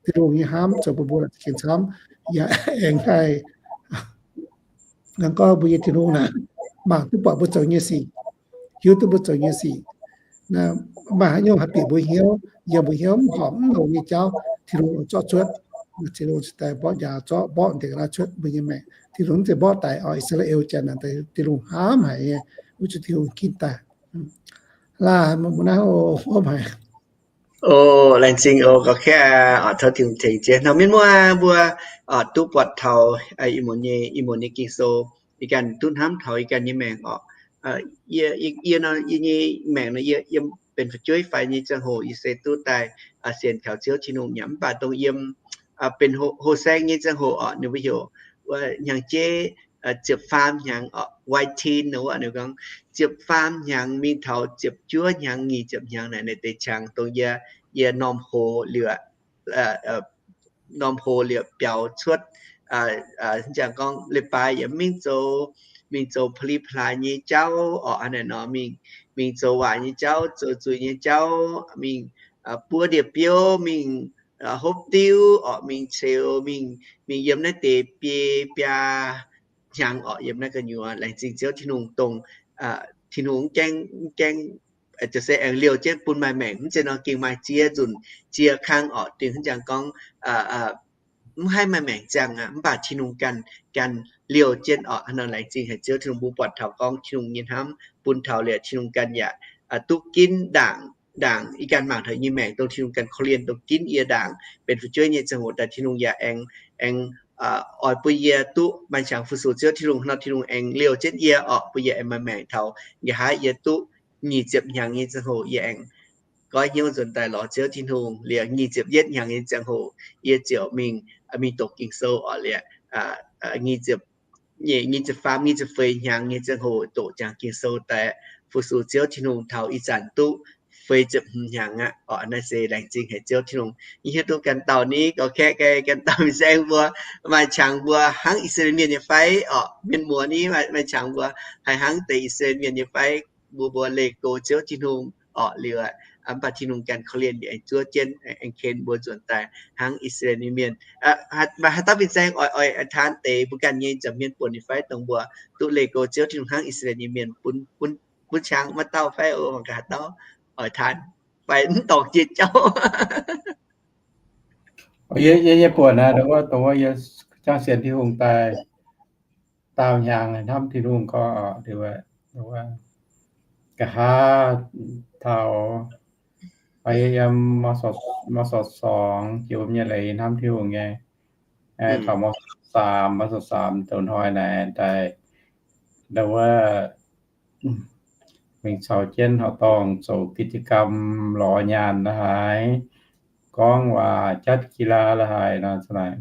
Tin-Hungh nyei hnamv zoux bun mbuo za'gengh camv, yaac aengx haih hnangv gorngv mbuo nyei Tin-Hungh naaic, mangc duqv buatc mbuo zoux nyei sic, hiuv duqv mbuo zoux nyei sic. Maaih haaix nyungc haih bieqc mbuo hnyouv, yiem mbuo hnyouv mv horpc mv longx nyei jauv, Tin-Hungh zorqv cuotv. Tin-Hungh cingx daaih mborqv njaaux, zorqv mborqv deix ga'naaiv cuotv mbuo nyei maengc. Tin-Hungh mv zeiz mborqv daic orqc, I^saa^laa^en janx naaic, Tin-Hungh hnamv haic nyei, wuov zuqc Tin-Hungh ginv daaih. Laaih mbuo naaiv hopv haic. O, laengz zingh oc, gauh kaeqv, tov Tin-Hungh tengx jiex. Nor mienh muoz mbuo duqv buatc taux ih muonz nyei, ih muonz nyei Ging-Sou, ih ganh duqv hnamv taux ih ganh nyei maengc orqc. Yie, yie nor, yie nyei maengc nor, yie, yie benx fu'jueiv faix nyei ziangh hoc yie se duqv daaih sienx kaux Ziouv Tin-Hungh nyei. Mv baac dongh yiem benx hlo saeng nyei ziangh hoc orqc, ninh mbuo heuc hnyangx-jeiv ziepc faam hnyangx orqc, Y teen wuov, ninh gorngv ziepc faam hnyangx mingh taux ziepc juov hnyangx, nyic ziepc hnyangx naaic, naaiv deix qangx dongh yie, yie norm hoz liuz, norm hoz liepc biaux cuotv, hnangv jangx gorngv leiz-baaix yaac mingh zoux, mingh zoux pa'li pa'laaix nyei jauv orqc, hnangv naaic nor mingh, mingh zoux waaic nyei jauv, zoux zuiz nyei jauv, mingh buov ndie-biouv, mingh hopv diuv orqc, mingh ceux, mingh, mingh yiem naaiv deix biei biaa hnyangx orqc, yiem naaiv gu'nyuoz. Laengz zingh Ziouv Tin-Hungh dongh Tin-Hungh mv gaengh, mv gaengh, se aengx liouh jienv bun maaih maengc. Mv zeiz nor gengh maaih ziex nzunc ziex kang orqc, dingc hnangv jangx gorngv mv haih maaih maengc ziangh aqv, mv baac Tin-Hungh ganh, ganh liouh jienv orqc. Hnangv nor laengz zingh haic Ziouv Tin-Hungh mbuo buatc taux gorngv Tin-Hungh nyei hnamv bun taux liuz Tin-Hungh ganh yaac duqv ginv ndaangc, ndaangc yie ganh mangc taux nyei maengc dongh Tin-Hungh ganh korv-lienh dongh ginv yie ndaangc benx fu'jueiv nyei ziangh hoc daaih, Tin-Hungh yaac aengx, aengx oix bun yie duqv maaih qangx fu-sux Ziouv Tin-Hungh. Hnangv nor Tin-Hungh aengx liouh jienv yie orqc, bun yie aengx maaih maengc taux nqa'haav yie duqv nyic ziepc hnyangx nyei ziangh hoc yie aengx goiv hnyouv nzuonx daaih lorz Ziouv Tin-Hungh. Liuz nyic ziepc yietv hnyangx nyei ziangh hoc yie ziouc mingh, mingh doqc Ging-Sou orqc. Liuz nyic ziepc, nyic ziepc faam, nyic ziepc feix hnyangx nyei ziangh hoc doqc jangx Ging-Sou daaih fu-sux Ziouv Tin-Hungh taux ih zanc duqv feix ziepc hmz hnyangx aqv orqc. Naaiv se laengz zingh haic Ziouv Tin-Hungh. Yie hiuv duqv ganh dauh ni gauh kaeqv gai ganh dauh fin-saeng mbuo maaih qangx mbuo hnangv I^saa^laa^en Mienh nyei fai orqc, mienh muoz ni maaih qangx mbuo haih hnangv deix I^saa^laa^en Mienh nyei fai. Mbuo, mbuo leih go Ziouv Tin-Hungh orqc. Liuz mv baac Tin-Hungh ganh korv-lienh aengx zuov jienv, aengx ken mbuo nzuonx daaih hnangv I^saa^laa^en nyei mienh. Maaih haaix dauh fin-saeng oix, oix taan deix mbuo ganh nyei nza'hmien buonc nyei fai, dongh mbuo duqv leih go Ziouv Tin-Hungh hnangv I^saa^laa^en nyei mienh, bun, bun qangx maaih dauh fai, mangc gaax haaix dauh oix taan fai mv dorngc jiex jauv. Yie, yie nyei buonc naaiv, dongh wuov, dongh wuov yie jangx sienx Tin-Hungh daaih daauh hnyangx hnamv Tin-Hungh gorngv, nqa'haav taux yie yiem m s, m s song jiex wuom nyei leiz yie hnamv Tin-Hungh nyei. Taux m s song saam, m s song saam zoux hnoi naaic daaih, dongh wuov mingh caux jienv horqc dorngh zoux กิจกรรม lorz nyaanh la'haaix, gorngv waac, jatv กีฬา la'haaix nor,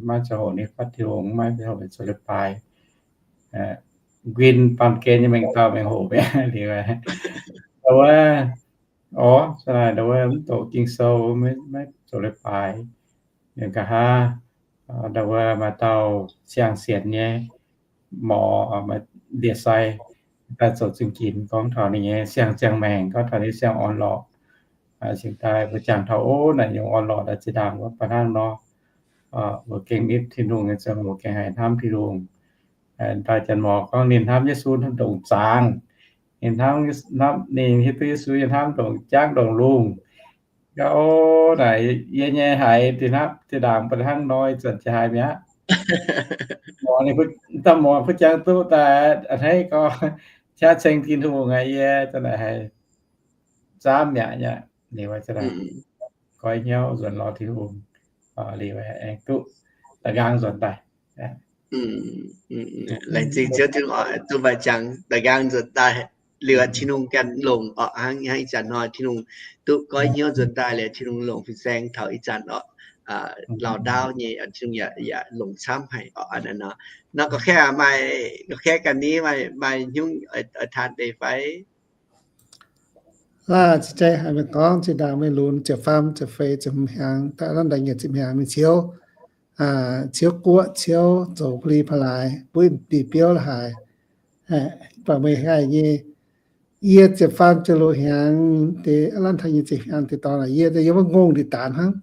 maiv ziangh hoc ninh fatv Tin-Hungh, maiv ziangh hoc zoux leiz-baaix. Nquin baamh gen nyei mengh dauh mengh hoc mi'aqv liuz, dongh wuov, orv, dongh wuov mv doqc Ging-Sou, maiv zoux leiz-baaix. Nqa'haav dongh wuov maaih dauh siang-sienx nyei morz, ndie-sai, daaih zoux zingh ginx gorngv taux ninh nyei siang-ziangh maengc, gorngv taux ninh siang orn-lorqc. Cingx daaih mbuo jangx taux, ov, naaic nyungc orn-lorqc daaih zinh ndaangc wuov baac hnangv nor, mbuo gengh nitv Tin-Hungh nyei ziangh hoc gengh haih hnamv Tin-Hungh. Daaih janx-morz gorngv ninh hnamv Yesu hnamv ndongc zaangc. Ninh hnamv, hnamv, ninh hiuv duqv Yesu nyei hnamv ndongc jangv ndongc lungh. Gauh naaic yie nyei haiz dinh hnamv dinh ndaangc baac hnangv nor, ih zanc jiex haiz mi'aqv. Mv daaih morz kuv jangx duqv daaih a'hneiv gorngv qaqv ceng Tin-Hungh aqv, yie daaih naaic haiz zaamv mi'aqv nyei. Liuz goiv hnyouv nzuonx lorz Tin-Hungh, liuz aengx duqv da'nqaang nzuonx daaih. Laengz zingh Ziouv Tin-Hungh oc, duqv maaih jangx da'nqaang nzuonx daaih. Liuz Tin-Hungh ganh longc oc, hnangv ih zanc hnoi Tin-Hungh duqv goiv hnyouv nzuonx daaih liuz, Tin-Hungh longc fin-saeng taux ih zanc oc, lauh ndaauv nyei, Tin-Hungh yaac longc camv haic oc. Nor ga'kaav maaih, ga'kaav ganh ni maaih hnyouv oix taan deix fai? Laaih za'gengh haiz meih gorngv zinh ndaangc meih lunx ziepc faam ziepc feix ziepc hmz hnyangx, daaih nanv daaih nyic ziepc hnyangx mingh ciouv, ciouv guoqv, ciouv zoux pa'li pa'laaix, buov ndie-biouv la'haaix. Mv baac meih haih nyei, yie ziepc faam ziepc luoqc hnyangx deix, nanv taux nyic ziepc hnyangx deix dorngx, yie yiem wuov ngongh ndie-daanx hnangv.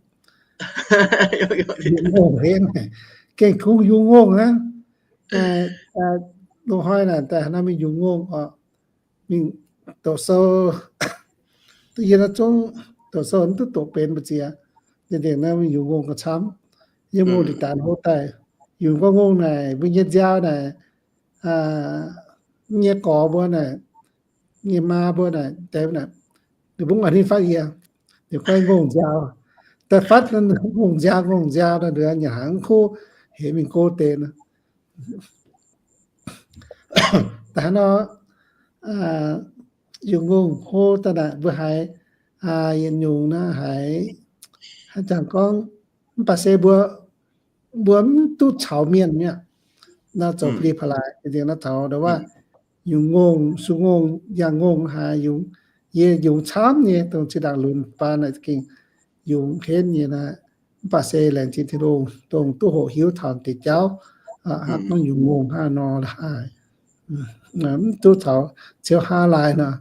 Yungz ngongh henv, gengh kungx yungz ngongh hnangv. Loz-hnoi naaic daaih naaiv mingh yungz ngongh oc, mingh doqc sou. Yie naaiv zungv doqc sou mv duqv doqc benx mbu'ziex. Nzengc naaiv mingh yungz ngongh gauh camv. Yiem ngongh ndie-daanx hlo daaih, yungz gorngv ngongh naaic mbuo nyei nziaaux naaic, nyei gorx mbuo naaic, nyei maa mbuo naaic, deix naaic, ninh mbuo mv oix ninh fatv yie, ninh goiv ngongh nziaaux. Daaih fatv ngongh nziaaux, ngongh nziaaux nor, nduov nyanc hnaangx mv kuv, heuc mingh go deix nor. Daaih hnangv nor, yungz ngongh hlo daaih naaic mbuo haiz yietc nyungc naaiv haiz, haaix zanc gorngv, mv baac se mbuo, mbuo mv duqv caux mienh mi'aqv. Naaiv zoux fli pa'laaix, naaiv taux ndau wuov, yungz ngongh, sung ngongh, yangh ngongh haic, yungz, yie yungz camv nyei, dongh zinh ndaangc lunx baan naaic gengh yungz henv nyei naaiv. Mv baac se laengz zingh Tin-Hungh dongh duqv hoqc hiuv taux deix jauv, hnangv gorngv yungz ngongh hnangv nor la'haaix, mv duqv caux Ziouv hnangv laaix nor.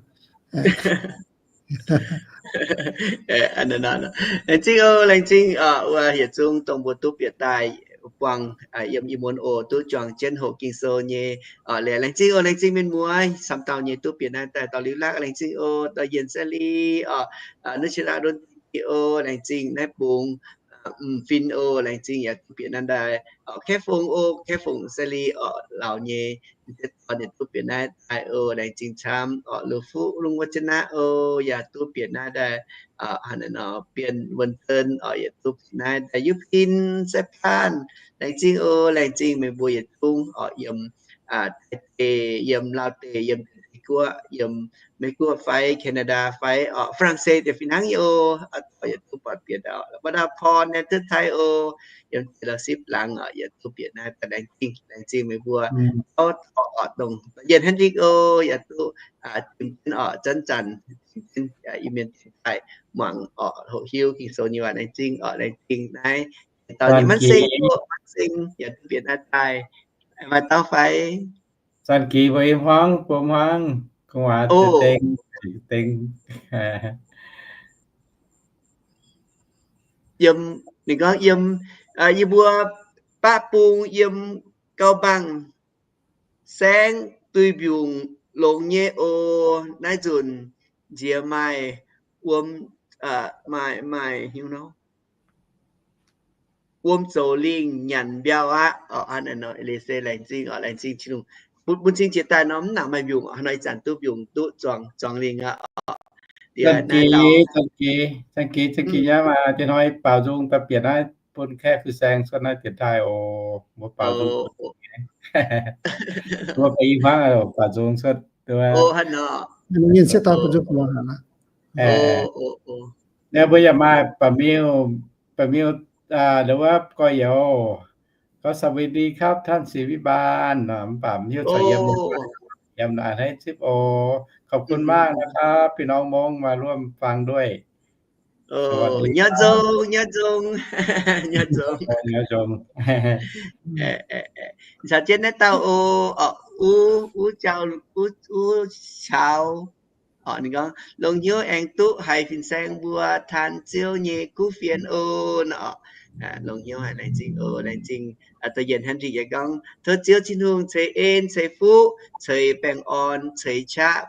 Laengz zingh oc, laengz zingh wuov hieh zungv dongh mbuo duqv bieqc daaih buangh yiem ih muonz oc, duqv juangc jienv hoqc Ging-Sou nyei. Laengz zingh oc, laengz zingh mienh muoz camv dauh nyei duqv bieqc naaiv daaih dorh liuz lakv. Laengz zingh oc, dorh yienh Sally oc, nuv qiex laav ndon oc, laengz zingh naaiv bungx, m'fin oc, laengz zingh yaac duqv bieqc naaiv daaih. Kaeqv Fongc oc, Kaeqv Fongc Sally oc, lauz nyei, dorn yaac duqv bieqc naaiv daaih oc, laengz zingh camv oc. Lu Fuqv Lungh Wuov Jien Naqv oc, yaac duqv bieqc naaiv daaih. Hnangv naaiv nor Bienh Wuonh Zon oc, yaac duqv bieqc naaiv daaih. Yiuv Pin, Sai Paanh, laengz zingh oc, laengz zingh meih mbuo yietc zungv oc, yiem Taiv-Deic, yiem Laauv-Deic, yiem Deic-Guoqv, yiem Meiv-Guoqv fai Canada fai oc, Faa^lang^se yaac fih hnangv nyei oc, yietc zungv buatc bieqc oc. Baa Ndau Porn, Naaiv Tov Taiv oc, yiem Deic-Laauv Sipv Laangz oc, yietc zungv bieqc naaiv daaih. Laengz zingh, laengz zingh meih mbuo tov oc, dongh Yienh Henrik oc, yaac duqv zimh jienv oc, zanc-zanc zimh jienv Iu-Mienh dienx taaih muangx oc, hoqc hiuv Ging-Sou nyei waac. Laengz zingh oc, laengz zingh naaiv dauh nyei Manv Seng oc, Manv Seng yaac duqv bieqc naaiv daaih. Maaih dauh fai? Zanc-gix mbuo yiem hmuangv, mbuo hmuangv gu'nguaaz deng, deng. Yiem, ninh gorngv yiem, yie mbuo baqv bung yiem Gau Bang Saengv duih mbiungc longx nyei oc. Naaiv nzunc nziex maaih wuom, maaih, maaih hiuv nor, wuom zoux lingh nyanc mbiauh aqv. Laengz zingh oc, laengz zingh Tin-Hungh. Bun cing jiex daaih nor mv nangc maaih mbiungc, hnoi zanc duqv mbiungc duqv zuangx, zuangx lingh aqv. Zanc-gix, zanc-gix, zanc-gix, zanc-gix nyei maaih diex hnoi baaux nzung daaih bieqc naaiv bun kaeqv fin-saeng cuotv naaiv dienx taaih oc. Mbuo baaux nzung, mbuo baaux i hmuangv baaux nzung cuotv. Ninh sieqv dauh bun nzung Naaiv mbuo yaac maaih ba'miuh, ba'miuh, nduov wuov gorx-youz, ก็สวัสดีครับ ท่าน ศรีวิบาล mv baac mv hiuv caux yiem, yiem naaiv zipv oc. ขอบคุณมากนะครับ พี่น้องมงมาร่วมฟังด้วย. Nyob nzung, nyob nzung, nyob nzung. Caux jienv naaiv dauh oc, uv, uv jauv, uv, uv caux. Ninh gorngv, longx hnyouv aengx duqv haiz fin-saeng mbuo taan Ziouv nyei kuv fienx oc. Longx hnyouv haic, laengz zingh oc, laengz zingh. Da'yietv Henrik yaac gorngv, tov Ziouv Tin-Hungh ceix en, ceix fuqv, ceix baengh orn, ceix qaqv,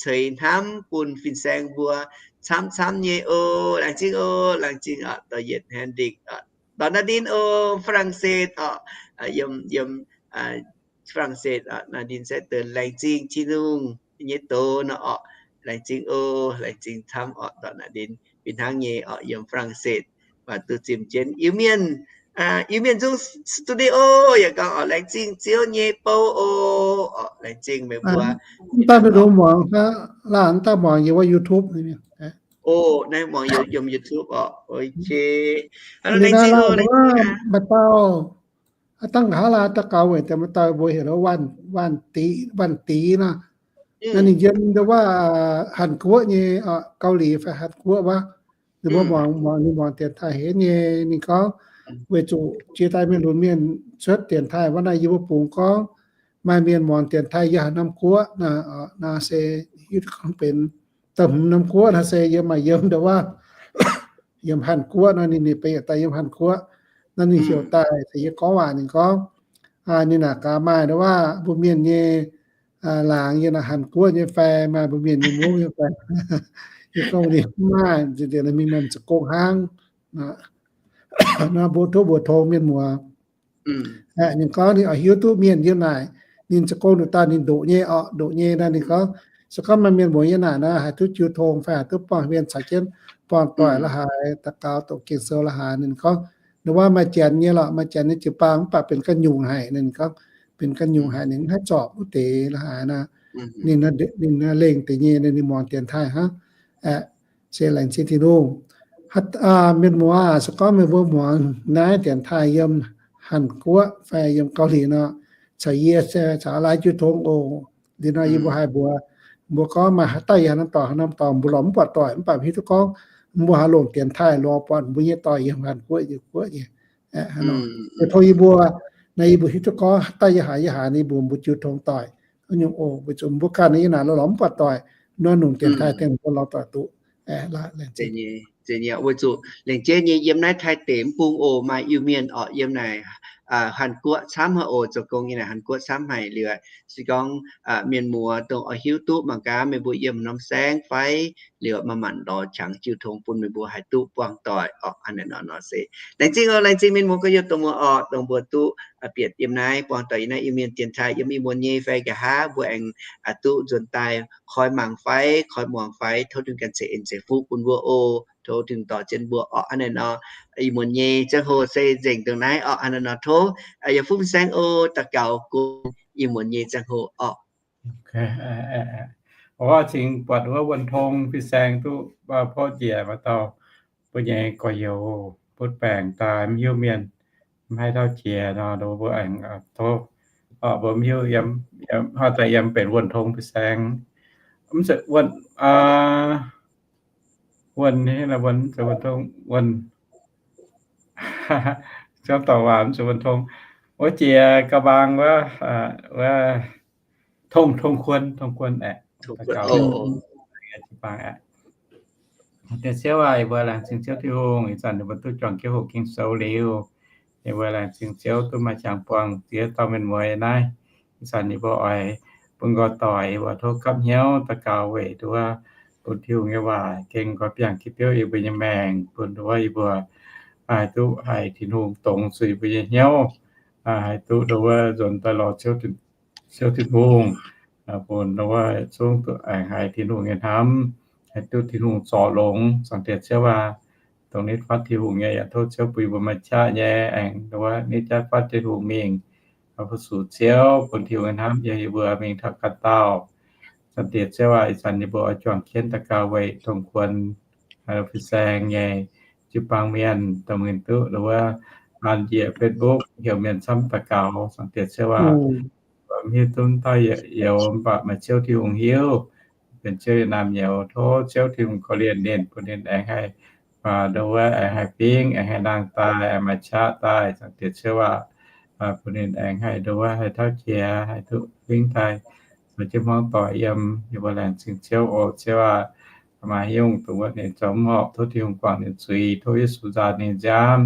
ceix hnamv bun fin-saeng mbuo camv-camv nyei oc. Laengz zingh oc, laengz zingh oc, da'yietv Henrik. Dorh Nadine oc, Faa^lang^se oc, yiem, yiem Faa^lang^se oc. Nadine se deix laengz zingh Tin-Hungh nyei doz nor oc. Laengz zingh oc, laengz zingh camv oc, dorh Nadine. Fih hnangv nyei oc, yiem Faa^lang^se, maaih duqv zimh jienv Iu-Mienh, Iu-Mienh Nzung Studio yaac gorngv oc, laengz zingh Ziouv nyei bou oc. Laengz zingh meih mbuo. Mv daaih meih mbuo muangx, laanh mv daaih muangx yiem wuov YouTube. Oc, naaiv muangx yiem YouTube oc. Maaih dauh, dangh nqa'haav laai daux gaux weic deix maaih dauh mbuo heuc Waanh Dix nor. Naaiv ninh yiem ndau wuov Hàn Quốc nyei, Gau Lih fai Hàn Quốc wuov. Ninh mbuo muangx, muangx, ninh muangx dienx taaih henv nyei. Ninh gorngv, weic zuqc jiex daaih mienh lunx mienh cuotv dienx taaih wuov naaiv, yie mbuo bungx gorngv maaih mienh muangx dienx taaih yiem haaix norm guoqv naaiv, naaiv se hiuv duqv gorngv benx da'hmz norm guoqv naaiv se yiem, maaih yiem ndau wuov, yiem Hàn Quốc nor, ninh, ninh benx yietc daaih yiem Hàn Quốc. Naaiv ninh heuc daaih caux yie gorngv waac, ninh gorngv, ninh naaic gaax maaih ndau wuov mbuo mienh nyei laangz yiem naaiv Hàn Quốc nyei fai, maaih mbuo mienh nyei mungv nyei fai. Yie gorngv ninh mv maaih, nziex deix mingh maaih zoux gong hnangv. Nor mbuo tov mbuox tong mienh muoz. Ninh gorngv ninh oix hiuv duqv mienh yiem naaic, ninh zoux gong nduqc dauh ninh ndoqc nyei orqc, ndoqc nyei naaiv. Ninh gorngv, se gorngv maaih mienh muoz yiem naaic naaiv, haih duqv jiu tong fai haih duqv buangh mienh caux jienv buangh doic la'haaix, daux gaux doqc Ging-Sou la'haaix. Ninh gorngv, nor wuov maaih janx nyei lorqc, maaih janx nyei jiu-baang mv baac benx ganh nyungc haic. Ninh gorngv benx ganh nyungc haic, ninh mv haih zorpc wuov deix la'haaix naaiv. Ninh, ninh lengh deix nyei, ninh muangx dienx taaih hnangv. Se laengz zingh Tin-Hungh. Mienh muoz, se gorngv meih mbuo muangx naaiv dienx taaih yiem Hàn Guoqv fai yiem Gauh Lih nor, caux yie caux laaix jiu tong oc. Liuz nor yie mbuo haih mbuox mbuo gorngv maaih haaix dauh yie haaix norm dorngx haaix norm dorngx mbuo lorz mv buatc doic, mv baac hiuv duqv gorngv mbuo haih longc dienx taaih lorz buatc mbuo nyei doic yiem Hàn Guoqv, yiem Guoqv nyei. Weic tong yie mbuo, naaiv yie mbuo hiuv duqv gorngv haaix dauh yie haaix yie haaix ninh mbuo mbuo jiu tong doic. Nyungc oc, weic zuqc mbuo ganh yie naaic lorz mv buatc doic, nor nungc dienx taaih dengh mbuo lorz doic duqv. Weic zuqc lengc jeiv nyei yiem naaiv Taiv deic mv bung oc, maaih Iu-Mienh orqc yiem naaic Hàn Guoqv camv haic oc, zoux gong yiem naaic Hàn Guoqv camv haic liuz, se gorngv mienh muoz dongh oix hiuv duqv mangc gaax meih mbuo yiem norm saengv fai liuz, manc-manc lorz qangx jiu tong bun meih mbuo haih duqv buangh doic orqc. Hnangv naaiv nor nor se laengz zingh oc, laengz zingh mienh muoz gorx-youz dongh muoz orqc, dongh mbuo duqv bieqc yiem naaiv buangh doic yiem naaiv Iu-Mienh dienx taaih yiem ih muonz nyei fai nqa'haav mbuo aengx duqv nzuonx daaih koi mangc fai koi muangx fai tov Tin-Hungh ganh ceix en ceix fuqv bun mbuo oc. Tov Tin-Hungh dorh jienv mbuo orqc. Hnangv naaiv nor, ih muonz nyei ziangh hoc se nzengc dongh naaiv orqc. Hnangv naaiv nor tov yietc fuqv fin-saeng oc, daux gaux gunv ih muonz nyei ziangh hoc orqc. Oc, cingx buatc wuov Wuonh Tong fin-saeng duqv poqv njiec maaih dauh mbuo nyei gorx-youz butv baengc daaih mv hiuv mienh, mv haih tauv jiex nor, mbuo aengx tov, mbuo mv hiuv yiem, haaix daaih yiem benx Wuonh Tong fin-saeng. Mv zeiz Wuonh, Wuonh, Wuonh, Wuonh, Wuonh, Wuonh, Wuonh, Wuonh Tong. Wuov jiex ga'mbaang wuov, wuov Tong, Tong Kuon, Tong Kuon aeqv, daux gaux jiu-baang aeqv. Diex Ziouv aac, yie mbuo laengz zingh Ziouv Tin-Hungh, ih zanc ninh mbuo duqv juangc jienv hoqc Ging-Sou liuz, yie mbuo laengz zingh Ziouv duqv maaih qangx buangh ziex dauh mienh muoz naaiv. Ih zanc yie mbuo oix bun nqoi doic, yie mbuo tov gapv hnyouv daux gaux weic nduov bun Tin-Hungh nyei waac gengh nqoi biangh giv biouv yie mbuo nyei maengc, bun nduov yie mbuo haih duqv haiz Tin-Hungh dongz zuqc yie mbuo nyei hnyouv, haih duqv nduov nzuonx daaih lorz Ziouv Tin-Hungh, bun nduov zungv duqv aengx haiz Tin-Hungh nyei hnamv, haih duqv Tin-Hungh zorc longx. Zaangc Diex Ziouv aac, dongh nitv fatv Tin-Hungh nyei yaac tov Ziouv bun yie mbuo maaih qaqv nyei aengx nduov nitv jatv fatv Tin-Hungh mingh, fu-sux Ziouv, bun Tin-Hungh nyei hnamv yiem yie mbuo mingh taux ganh dauh. Zaangc Diex Ziouv aac, ih zanc yie mbuo oix juangc jienv daux gaux weic Tong Kuon fin-saeng nyei jiu-baang mienh, dongh ninh duqv nduov an njiec Facebook heuc mienh camv daux gaux. Zaangc Diex Ziouv aac, mv hiuv duqv dauh youz, mv baac maaih Ziouv Tin-Hungh hiuv, benx Ziouv nyei naamh nyouz. Tov Ziouv Tin-Hungh korv-lienh ninh, bun ninh aengx haih nduov aengx haih fingx, aengx haih nangh daaih, aengx maaih qaqv daaih. Zaangc Diex Ziouv aac, bun ninh aengx haih nduov haih tauv jiex, haih duqv fingx daaih zoux jienv hmuangv doic yiem. Yie mbuo laengz zingh Ziouv oc. Ziouv aac, maaih haaix nyungc dongh wuov ninh zoux mv horpc, tov Tin-Hungh guangc ninh zuiz, tov Yesu nzaaux ninh nziaamv,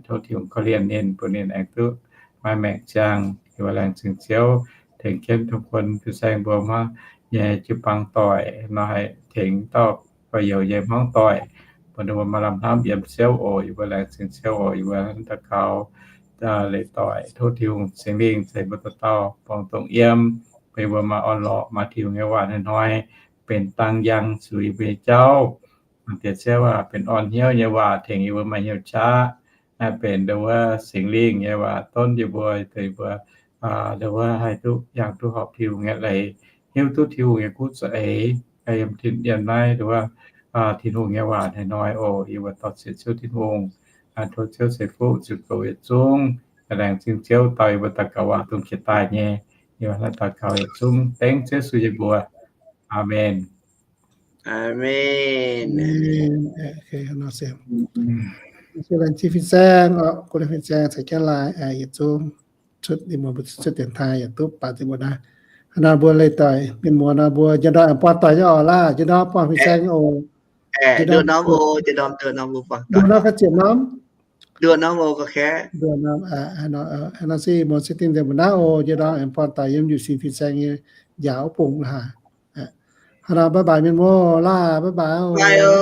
tov Tin-Hungh korv-lienh ninh, bun ninh aengx duqv maaih maengc ziangh. Yie mbuo laengz zingh Ziouv tengx jienv Tong Kuon fin-saeng mbuo hmuangv nyei jiu-baang doic nor, haih tengx dauh gorx-youz nyei hmuangv doic, bun ninh mbuo maaih lamh hnamv yiem Ziouv oc. Yie mbuo laengz zingh Ziouv oc. Yie mbuo daux gaux leiz doic tov Tin-Hungh Singx Lingh ceix mbuo dauh dauh borngz dongh yiem, bun yie mbuo maaih orn-lorqc, maaih Tin-Hungh nyei waac hnoi-hnoi benx dang yangh zuiz mbuo nyei jauv. Zaangc Diex Ziouv aac, benx orn hnyouv nyei waac tengx yie mbuo maaih hnyouv qaqv, benx nduov Singx Lingh nyei waac donv yie mbuo, dongh yie mbuo nduov haih duqv yangh duqv horpc Tin-Hungh nyei leiz, hiuv duqv Tin-Hungh nyei guv za'eix yiem, yiem naaiv nduov Tin-Hungh nyei waac hnoi-hnoi oc. Yie mbuo dorh sienx Ziouv Tin-Hungh, tov Ziouv ceix fuqv ziux goux yietc zungv. Laengz zingh Ziouv dau yie mbuo daux gaux waac dongh jiex daaih nyei. Yie mbuo daux gaux yietc zungv dengv Ziouv Yesu nyei mbuox. Aamen. Aamen. Laengz zingh fin-saeng, guv laengz fin-saeng caux jienv laai yietc zungv cuotv, ninh mbuo cuotv dienx taaih yaac duqv baac zinh mbuo naaiv. Hnangv naaiv mbuo leih doic mienh muoz nor, mbuo njang ndorm aengx buangh doic nyei oc laah, njang ndorm buangh fin-saeng oc. Nduov norm, nduov norm ga'ziepc norm. Nduov norm, hnangv nor se muoz-setv dingh nzengc mbuo naaiv oc. Njang ndorm aengx buangh doic yiem Yuh Sin fin-saeng nyei njaaux wuov bung laah. Hnangv nor bye bye mienh muoz laah, bye bye oc.